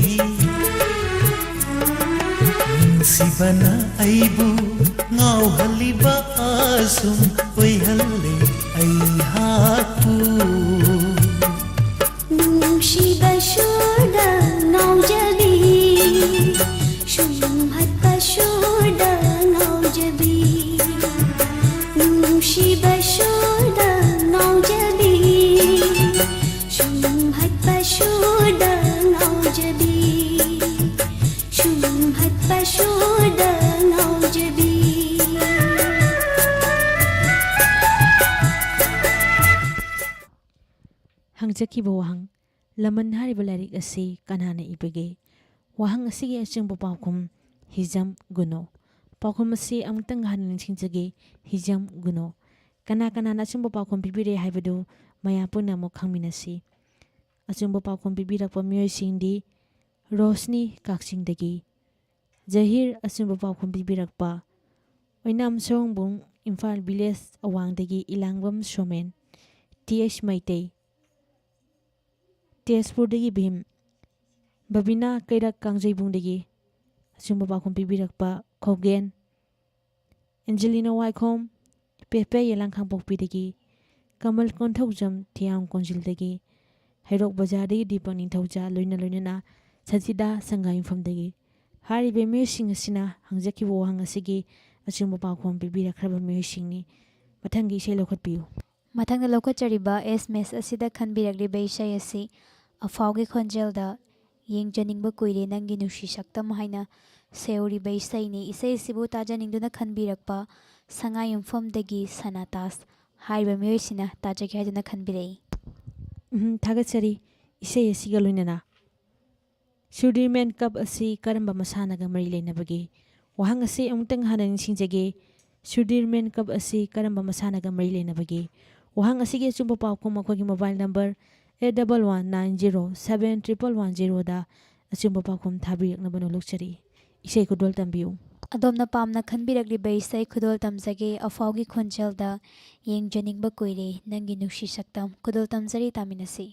ꯅꯨꯡꯁꯤꯕꯅ ꯑꯩꯕꯨ ꯉꯥꯎꯍꯜꯂꯤꯕ ꯑꯁꯨꯝ ꯑꯣꯏꯍꯜꯂꯦ ꯑꯩꯍꯥꯛꯄꯨ꯫ ꯅꯨꯡꯁꯤꯕ ꯁꯨꯔꯗ ꯉꯥꯎꯖꯕꯤ, ꯁꯨꯝꯍꯠꯄ ꯁꯨꯔꯗ ꯉꯥꯎꯖꯕꯤ꯫ ꯅꯨꯡꯁꯤꯕ ꯁꯨꯔꯗ ꯉꯥꯎꯖꯕꯤ, ꯁꯨꯝꯍꯠꯄ ꯁꯨꯔꯗ ꯉꯥꯎꯖꯕꯤ꯫ ꯁꯨꯝꯍꯠꯄ ꯁꯨꯔꯗ ꯉꯥꯎꯖꯕꯤ꯫ ꯍꯪꯖꯈꯤꯕ ꯋꯥꯍꯪ, ꯂꯃꯟ ꯍꯥꯏꯔꯤꯕ ꯂꯥꯏꯔꯤꯛ ꯑꯁꯤ ꯀꯅꯥꯅ ꯏꯕꯒꯦ? ꯋꯥꯍꯪ ꯑꯁꯤꯒꯤ ꯑꯆꯨꯝꯕ ꯄꯥꯎꯈꯨꯝ, ꯍꯤꯖꯝ ꯒꯨꯅꯣ꯫ ꯄꯥꯎꯈꯨꯝ ꯑꯁꯤ ꯑꯃꯨꯛꯇꯪ ꯍꯟꯅ ꯅꯤꯡꯁꯤꯡꯖꯒꯦ, ꯍꯤꯖꯝ ꯒꯨꯅꯣ꯫ ꯀꯅꯥ ꯀꯅꯥꯅ ꯑꯆꯨꯝꯕ ꯄꯥꯎꯈꯨꯝ ꯄꯤꯕꯤꯔꯦ ꯍꯥꯏꯕꯗꯨ ꯃꯌꯥꯝ ꯄꯨꯝꯅꯃꯛ ꯈꯪꯃꯤꯟꯅꯁꯤ꯫ ꯑꯆꯨꯝꯕ ꯄꯥꯎꯈꯨꯝ ꯄꯤꯕꯤꯔꯛꯄ ꯃꯤꯑꯣꯏꯁꯤꯡꯗꯤ, ꯔꯣꯁꯅꯤ ꯀꯛꯆꯤꯡꯗꯒꯤ, ꯖꯍꯤꯔ ꯑꯆꯨꯝꯕ ꯄꯥꯎꯈꯨꯝ ꯄꯤꯕꯤꯔꯛꯄ, ꯑꯣꯏꯅꯥꯝ ꯁꯣꯝꯕꯨꯡ ꯏꯝꯐꯥꯜ ꯚꯤꯂꯦꯖ ꯑꯋꯥꯡꯗꯒꯤ ꯏꯂꯥꯡꯕꯝ ꯁꯣꯃꯦꯟ, ꯇꯤ ꯑꯩꯆ ꯃꯩꯇꯩ, ꯇꯦꯖꯄꯨꯔꯗꯒꯤ ꯚꯤꯝ, ꯕꯕꯤꯅꯥ ꯀꯩꯔꯛ ꯀꯥꯡꯖꯩꯕꯨꯡꯗꯒꯤ ꯑꯆꯨꯝꯕ ꯄꯥꯎꯈꯨꯝ ꯄꯤꯕꯤꯔꯛꯄ ꯈꯧꯒꯦꯟ, ꯑꯦꯟꯖꯦꯂꯤꯅꯥ ꯋꯥꯏꯈꯣꯝ, ꯄꯦꯄꯦ ꯌꯦꯂꯥꯡ ꯈꯥꯡꯄꯣꯛꯄꯤꯗꯒꯤ, ꯀꯃꯜ ꯀꯣꯟꯊꯧꯖꯝ ꯊꯤꯌꯥꯝ ꯀꯣꯟꯖꯤꯜꯗꯒꯤ, ꯍꯩꯔꯣꯛ ꯕꯖꯥꯔꯗꯒꯤ ꯗꯤꯄꯛ ꯅꯤꯡꯊꯧꯖꯥ, ꯂꯣꯏꯅ ꯂꯣꯏꯅꯅ ꯁꯖꯤꯗꯥ ꯁꯪꯒꯥꯏꯌꯨꯝꯐꯝꯗꯒꯤ꯫ ꯍꯥꯏꯔꯤꯕ ꯃꯤꯑꯣꯏꯁꯤꯡ ꯑꯁꯤꯅ ꯍꯪꯖꯈꯤꯕ ꯋꯥꯍꯪ ꯑꯁꯤꯒꯤ ꯑꯆꯨꯝꯕ ꯄꯥꯎꯈꯨꯝ ꯄꯤꯕꯤꯔꯛꯈ꯭ꯔꯕ ꯃꯤꯑꯣꯏꯁꯤꯡꯅꯤ꯫ ꯃꯊꯪꯒꯤ ꯏꯁꯩ ꯂꯧꯈꯠꯄꯤꯌꯨ꯫ ꯃꯊꯪꯗ ꯂꯧꯈꯠꯆꯔꯤꯕ ꯑꯦꯁ ꯑꯦꯝ ꯑꯦꯁ ꯑꯁꯤꯗ ꯈꯟꯕꯤꯔꯛꯂꯤꯕ ꯏꯁꯩ ꯑꯁꯤ ꯑꯐꯥꯎꯒꯤ ꯈꯣꯟꯖꯦꯜꯗ "ꯌꯦꯡꯖꯅꯤꯡꯕ ꯀꯨꯏꯔꯦ ꯅꯪꯒꯤ ꯅꯨꯡꯁꯤ ꯁꯛꯇꯝ" ꯍꯥꯏꯅ ꯁꯦꯎꯔꯤꯕ ꯏꯁꯩꯅꯤ꯫ ꯏꯁꯩ ꯑꯁꯤꯕꯨ ꯇꯥꯖꯅꯤꯡꯗꯨꯅ ꯈꯟꯕꯤꯔꯛꯄ ꯁꯉꯥꯏꯌꯨꯝꯐꯝꯗꯒꯤ ꯁꯅꯥꯇꯥꯖ ꯍꯥꯏꯔꯤꯕ ꯃꯤꯑꯣꯏꯁꯤꯅ ꯇꯥꯖꯒꯦ ꯍꯥꯏꯗꯨꯅ ꯈꯟꯕꯤꯔꯛꯏ꯫ ꯎꯝ, ꯊꯥꯒꯠꯆꯔꯤ꯫ ꯏꯁꯩ ꯑꯁꯤꯒ ꯂꯣꯏꯅꯅ ꯁꯨꯔꯗꯤꯔꯃꯦꯟ ꯀꯞ ꯑꯁꯤ ꯀꯔꯝꯕ ꯃꯁꯥꯟꯅꯒ ꯃꯔꯤ ꯂꯩꯅꯕꯒꯦ? ꯋꯥꯍꯪ ꯑꯁꯤ ꯑꯃꯨꯛꯇꯪ ꯍꯟꯅ ꯅꯤꯡꯁꯤꯡꯖꯒꯦ꯫ ꯁꯨꯔꯗꯤꯔꯃꯦꯟ ꯀꯞ ꯑꯁꯤ ꯀꯔꯝꯕ ꯃꯁꯥꯟꯅꯒ ꯃꯔꯤ ꯂꯩꯅꯕꯒꯦ? ꯋꯥꯍꯪ ꯑꯁꯤꯒꯤ ꯑꯆꯨꯝꯕ ꯄꯥꯎꯈꯨꯝ ꯑꯩꯈꯣꯏꯒꯤ mobile number eight double one nine zero seven triple one ꯖꯤꯔꯣꯗ ꯑꯆꯨꯝꯕ ꯄꯥꯎꯈꯨꯝ ꯊꯥꯕꯤꯔꯛꯅꯕ ꯅꯣꯜꯂꯨꯛꯆꯔꯤ꯫ ꯏꯁꯩ ꯈꯨꯗꯣꯜ ꯇꯝꯕꯤꯌꯨ꯫ ꯑꯗꯣꯝꯅ ꯄꯥꯝꯅ ꯈꯟꯕꯤꯔꯛꯂꯤꯕ ꯏꯁꯩ ꯈꯨꯗꯣꯜ ꯇꯝꯖꯒꯦ꯫ ꯑꯐꯥꯎꯒꯤ ꯈꯣꯟꯖꯦꯜꯗ "ꯌꯦꯡꯖꯅꯤꯡꯕ ꯀꯨꯏꯔꯦ ꯅꯪꯒꯤ ꯅꯨꯡꯁꯤ ꯁꯛꯇꯝ" ꯈꯨꯗꯣꯜ ꯇꯝꯖꯔꯤ, ꯇꯥꯃꯤꯟꯅꯁꯤ꯫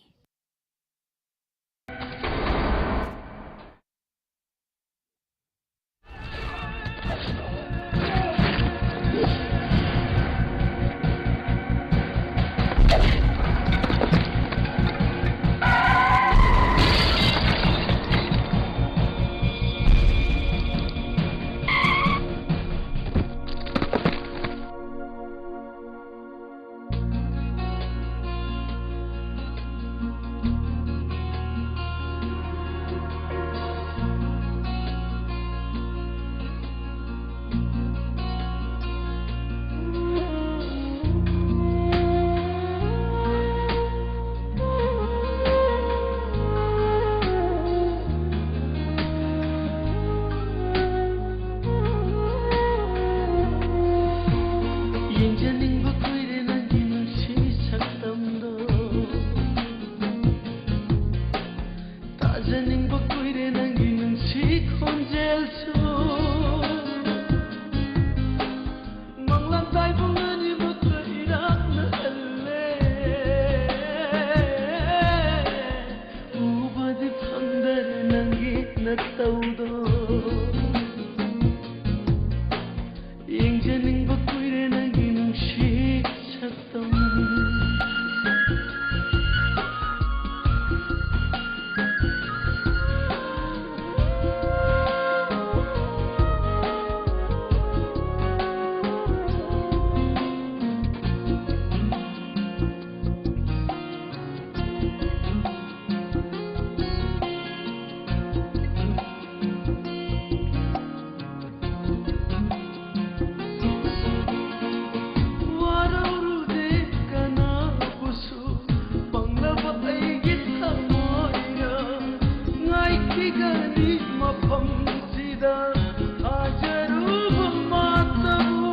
ꯊꯥꯖꯔꯨꯕ ꯃꯥꯇꯕꯨ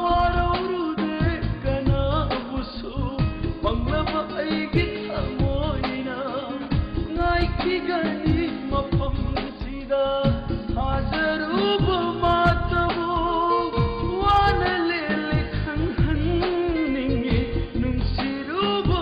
ꯋꯥꯔꯧꯔꯨꯗꯦ ꯀꯅꯥꯕꯨꯁꯨ꯫ ꯄꯪꯂꯕ ꯑꯩꯒꯤ ꯊꯃꯣꯏꯅ ꯉꯥꯏꯈꯤꯒꯅꯤ ꯃꯐꯝꯁꯤꯗ꯫ ꯊꯥꯖꯔꯨꯕ ꯃꯥꯇꯕꯨ ꯋꯥꯅ ꯂꯦꯜꯂꯦ ꯈꯪꯍꯟꯅꯤꯡꯉꯤ꯫ ꯅꯨꯡꯁꯤꯔꯨꯕ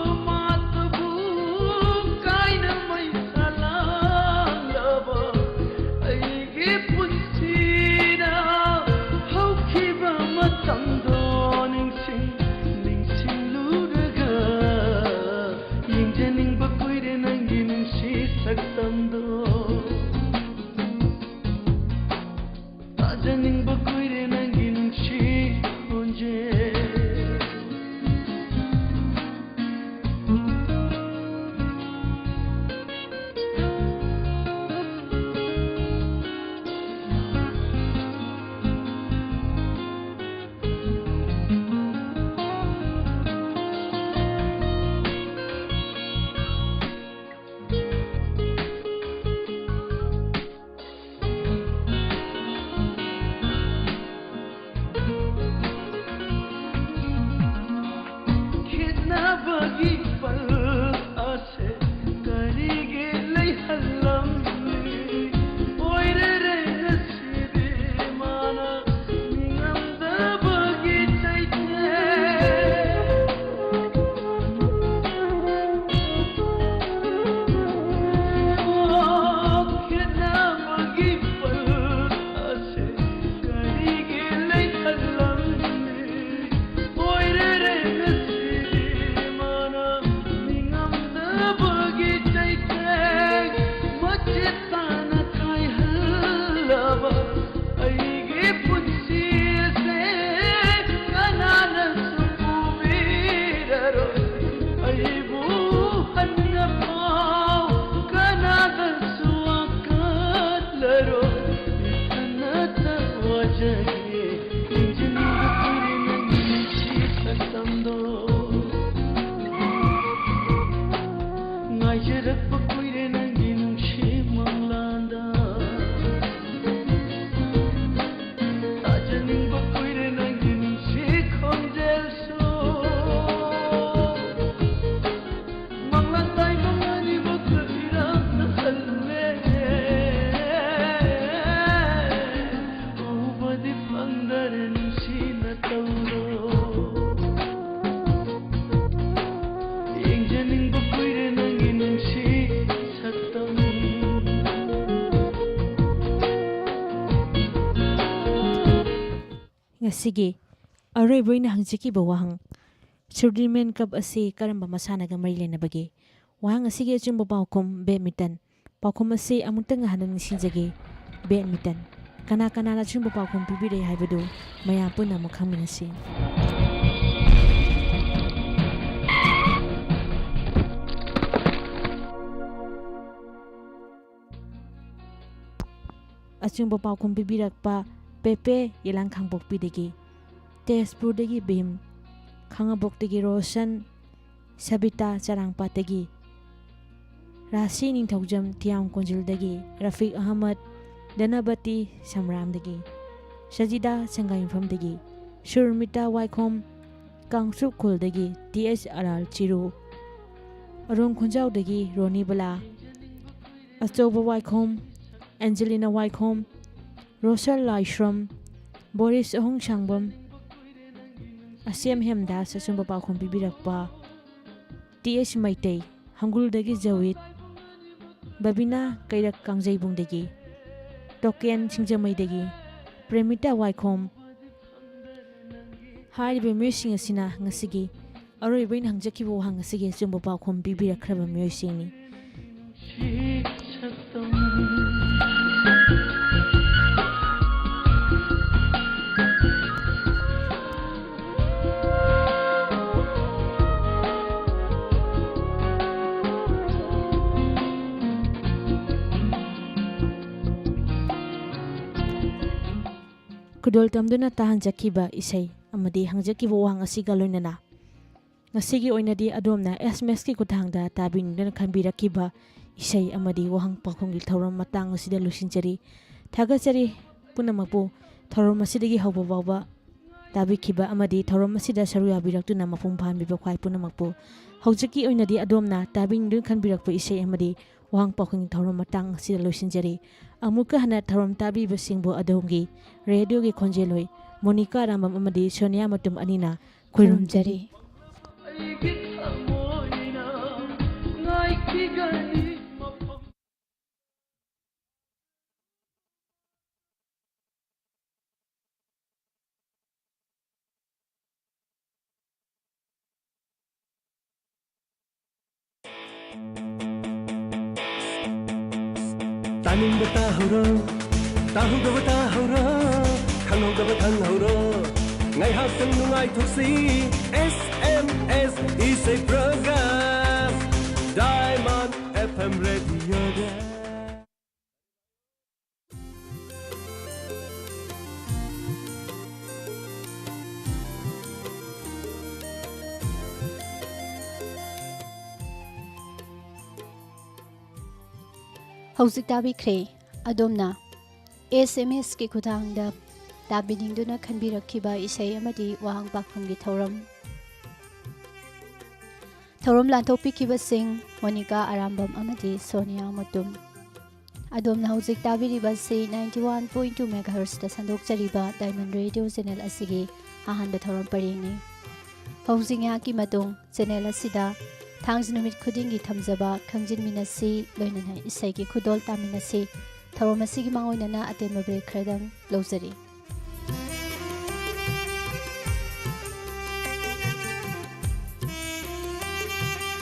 ꯑꯁꯤꯒꯤ ꯑꯔꯣꯏꯕ ꯑꯣꯏꯅ ꯍꯪꯖꯈꯤꯕ ꯋꯥꯍꯪ, ꯁꯨꯔꯗꯤꯃꯦꯟ ꯀꯞ ꯑꯁꯤ ꯀꯔꯝꯕ ꯃꯁꯥꯟꯅꯒ ꯃꯔꯤ ꯂꯩꯅꯕꯒꯦ? ꯋꯥꯍꯪ ꯑꯁꯤꯒꯤ ꯑꯆꯨꯝꯕ ꯄꯥꯎꯈꯨꯝ, ꯕꯦꯗꯃꯤꯟꯇꯟ꯫ ꯄꯥꯎꯈꯨꯝ ꯑꯁꯤ ꯑꯃꯨꯛꯇꯪ ꯍꯟꯅ ꯅꯤꯡꯁꯤꯡꯖꯒꯦ, ꯕꯦꯗꯃꯤꯟꯇꯟ꯫ ꯀꯅꯥ ꯀꯅꯥꯅ ꯑꯆꯨꯝꯕ ꯄꯥꯎꯈꯨꯝ ꯄꯤꯕꯤꯔꯦ ꯍꯥꯏꯕꯗꯨ ꯃꯌꯥꯝ ꯄꯨꯟꯅ ꯑꯃꯨꯛ ꯈꯪꯃꯤꯟꯅꯁꯤ꯫ ꯑꯆꯨꯝꯕ ꯄꯥꯎꯈꯨꯝ ꯄꯤꯕꯤꯔꯛꯄ, ꯄꯦꯄꯦ, ꯌꯦꯂꯥꯡ ꯈꯥꯡꯄꯣꯛꯄꯤꯗꯒꯤ꯫ ꯇꯦꯖꯄꯨꯔꯗꯒꯤ ꯚꯤꯝ, ꯈꯥꯉꯕꯣꯛꯇꯒꯤ ꯔꯣꯁꯟ, ꯁꯕꯤꯇꯥ, ꯆꯔꯥꯡꯄꯥꯠꯇꯒꯤ ꯔꯥꯁꯤ, ꯅꯤꯡꯊꯧꯖꯝ, ꯊꯤꯌꯥꯝ ꯀꯣꯟꯖꯤꯜꯗꯒꯤ ꯔꯐꯤꯛ ꯑꯍꯃꯗ, ꯗꯅꯕꯇꯤ, ꯁꯝꯔꯥꯝꯗꯒꯤ ꯁꯖꯤꯗꯥ, ꯁꯪꯒꯥꯏꯌꯨꯝꯐꯝꯗꯒꯤ ꯁꯨꯔꯃꯤꯇꯥ ꯋꯥꯏꯈꯣꯝ, ꯀꯥꯡꯆꯨꯞ ꯈꯨꯜꯗꯒꯤ ꯇꯤ ꯑꯦꯁ ꯑꯔꯥꯜ ꯆꯤꯔꯨ, ꯑꯔꯣꯡ ꯈꯨꯟꯖꯥꯎꯗꯒꯤ ꯔꯣꯅꯤ ꯕꯂꯥ, ꯑꯆꯧꯕ ꯋꯥꯏꯈꯣꯝ, ꯑꯦꯟꯖꯦꯂꯤꯅꯥ ꯋꯥꯏꯈꯣꯝ, ꯔꯣꯁꯔ ꯂꯥꯏꯁ꯭ꯔꯝ, ꯕꯣꯔꯤꯁ ꯑꯍꯣꯡꯁꯥꯡꯕꯝ, ꯑꯁꯦꯝ ꯍꯦꯝꯗꯥꯁ ꯑꯆꯨꯝꯕ ꯄꯥꯎꯈꯨꯝ ꯄꯤꯕꯤꯔꯛꯄ, ꯇꯤ ꯑꯦꯁ ꯃꯩꯇꯩ, ꯍꯪꯒꯨꯜꯗꯒꯤ ꯖꯋꯤꯠ, ꯕꯕꯤꯅꯥ ꯀꯩꯔꯛ ꯀꯥꯡꯖꯩꯕꯨꯡꯗꯒꯤ, ꯇꯣꯀꯦꯟ ꯁꯤꯡꯖꯃꯩꯗꯒꯤ, ꯄ꯭ꯔꯦꯃꯤꯇꯥ ꯋꯥꯏꯈꯣꯝ꯫ ꯍꯥꯏꯔꯤꯕ ꯃꯤꯑꯣꯏꯁꯤꯡ ꯑꯁꯤꯅ ꯉꯁꯤꯒꯤ ꯑꯔꯣꯏꯕ ꯑꯣꯏꯅ ꯍꯪꯖꯈꯤꯕ ꯋꯥꯍꯪ ꯑꯁꯤꯒꯤ ꯑꯆꯨꯝꯕ ꯄꯥꯎꯈꯨꯝ ꯄꯤꯕꯤꯔꯛꯈ꯭ꯔꯕ ꯃꯤꯑꯣꯏꯁꯤꯡꯅꯤ꯫ ꯈꯨꯗꯣꯜ ꯇꯝꯗꯨꯅ ꯇꯥꯍꯟꯖꯈꯤꯕ ꯏꯁꯩ ꯑꯃꯗꯤ ꯍꯪꯖꯈꯤꯕ ꯋꯥꯍꯪ ꯑꯁꯤꯒ ꯂꯣꯏꯅꯅ ꯉꯁꯤꯒꯤ ꯑꯣꯏꯅꯗꯤ ꯑꯗꯣꯝꯅ ꯑꯦꯁ ꯑꯦꯝ ꯑꯦꯁꯀꯤ ꯈꯨꯠꯊꯥꯡꯗ ꯇꯥꯕꯤꯅꯤꯡꯗꯨꯅ ꯈꯟꯕꯤꯔꯛꯈꯤꯕ ꯏꯁꯩ ꯑꯃꯗꯤ ꯋꯥꯍꯪ ꯄꯥꯎꯈꯨꯝꯒꯤ ꯊꯧꯔꯝ ꯃꯇꯥꯡ ꯑꯁꯤꯗ ꯂꯣꯏꯁꯤꯟꯖꯔꯤ꯫ ꯊꯥꯒꯠꯆꯔꯤ ꯄꯨꯝꯅꯃꯛꯄꯨ, ꯊꯧꯔꯝ ꯑꯁꯤꯗꯒꯤ ꯍꯧꯕ ꯐꯥꯎꯕ ꯇꯥꯕꯤꯈꯤꯕ ꯑꯃꯗꯤ ꯊꯧꯔꯝ ꯑꯁꯤꯗ ꯁꯔꯨꯛ ꯌꯥꯕꯤꯔꯛꯇꯨꯅ ꯃꯄꯨꯡ ꯐꯥꯍꯟꯕꯤꯕ ꯈ꯭ꯋꯥꯏ ꯄꯨꯝꯅꯃꯛꯄꯨ꯫ ꯍꯧꯖꯤꯛꯀꯤ ꯑꯣꯏꯅꯗꯤ ꯑꯗꯣꯝꯅ ꯇꯥꯕꯤꯅꯤꯡꯗꯨꯅ ꯈꯟꯕꯤꯔꯛꯄ ꯏꯁꯩ ꯑꯃꯗꯤ ꯋꯥꯍꯪ ꯄꯥꯎꯈꯨꯝꯒꯤ ꯊꯧꯔꯝ ꯃꯇꯥꯡ ꯑꯁꯤꯗ ꯂꯣꯏꯁꯤꯟꯖꯔꯤ꯫ ꯑꯃꯨꯛꯀ ꯍꯟꯅ ꯊꯧꯔꯝ ꯇꯥꯕꯤꯕꯁꯤꯡꯕꯨ ꯑꯗꯣꯝꯒꯤ ꯔꯦꯗꯤꯑꯣꯒꯤ ꯈꯣꯟꯖꯦꯜ ꯑꯣꯏ ꯃꯣꯅꯤꯀꯥ ꯔꯥꯝꯕꯝ ꯑꯃꯗꯤ ꯁꯣꯅꯤꯌꯥ ꯃꯇꯨꯝ ꯑꯅꯤꯅ ꯈꯨꯔꯨꯝꯖꯔꯤ꯫ ꯇꯥꯅꯤꯡꯕ ꯇꯥꯍꯧꯔꯣ, ꯇꯥꯍꯧꯗꯕ ꯇꯥꯍꯧꯔꯣ, ꯈꯪꯍꯧꯗꯕ ꯈꯪꯍꯧꯔꯣ꯫ ꯉꯥꯏꯍꯥꯛꯇꯪ ꯅꯨꯡꯉꯥꯏꯊꯣꯛꯁꯤ꯫ S M S ꯏꯁꯩ program Diamond F M radioꯗ꯫ ꯍꯧꯖꯤꯛ ꯇꯥꯕꯤꯈ꯭ꯔꯦ ꯑꯗꯣꯝꯅ S M S ꯀꯤ ꯈꯨꯠꯊꯥꯡꯗ ꯇꯥꯕꯤꯅꯤꯡꯗꯨꯅ ꯈꯟꯕꯤꯔꯛꯈꯤꯕ ꯏꯁꯩ ꯑꯃꯗꯤ ꯋꯥꯍꯪ ꯄꯥꯎꯈꯨꯝꯒꯤ ꯊꯧꯔꯝ꯫ ꯊꯧꯔꯝ ꯂꯥꯟꯊꯣꯛꯄꯤꯈꯤꯕꯁꯤꯡ ꯃꯣꯅꯤꯀꯥ ꯑꯔꯥꯝꯕꯝ ꯑꯃꯗꯤ ꯁꯣꯅꯤꯌꯥ ꯃꯨꯇꯨꯝ꯫ ꯑꯗꯣꯝꯅ ꯍꯧꯖꯤꯛ ꯇꯥꯕꯤꯔꯤꯕ ꯑꯁꯤ ninety one point two megahertz ꯇ ꯁꯟꯗꯣꯛꯆꯔꯤꯕ Diamond Radio channel ꯑꯁꯤꯒꯤ ꯑꯍꯥꯟꯕ ꯊꯧꯔꯝ ꯄꯔꯦꯡꯅꯤ꯫ ꯍꯧꯖꯤꯛ ꯉꯥꯏꯍꯥꯛꯀꯤ ꯃꯇꯨꯡ channel ꯑꯁꯤꯗ ꯊꯥꯡꯖ ꯅꯨꯃꯤꯠ ꯈꯨꯗꯤꯡꯒꯤ ꯊꯝꯖꯕ ꯈꯪꯖꯤꯟꯃꯤꯟꯅꯁꯤ, ꯂꯣꯏꯅꯅ ꯏꯁꯩꯒꯤ ꯈꯨꯗꯣꯜ ꯇꯥꯃꯤꯟꯅꯁꯤ꯫ ꯊꯧꯔꯝ ꯑꯁꯤꯒꯤ ꯃꯥꯡꯑꯣꯏꯅꯅ ꯑꯇꯦꯟꯕ break ꯈꯔꯗꯪ ꯂꯧꯖꯔꯤ꯫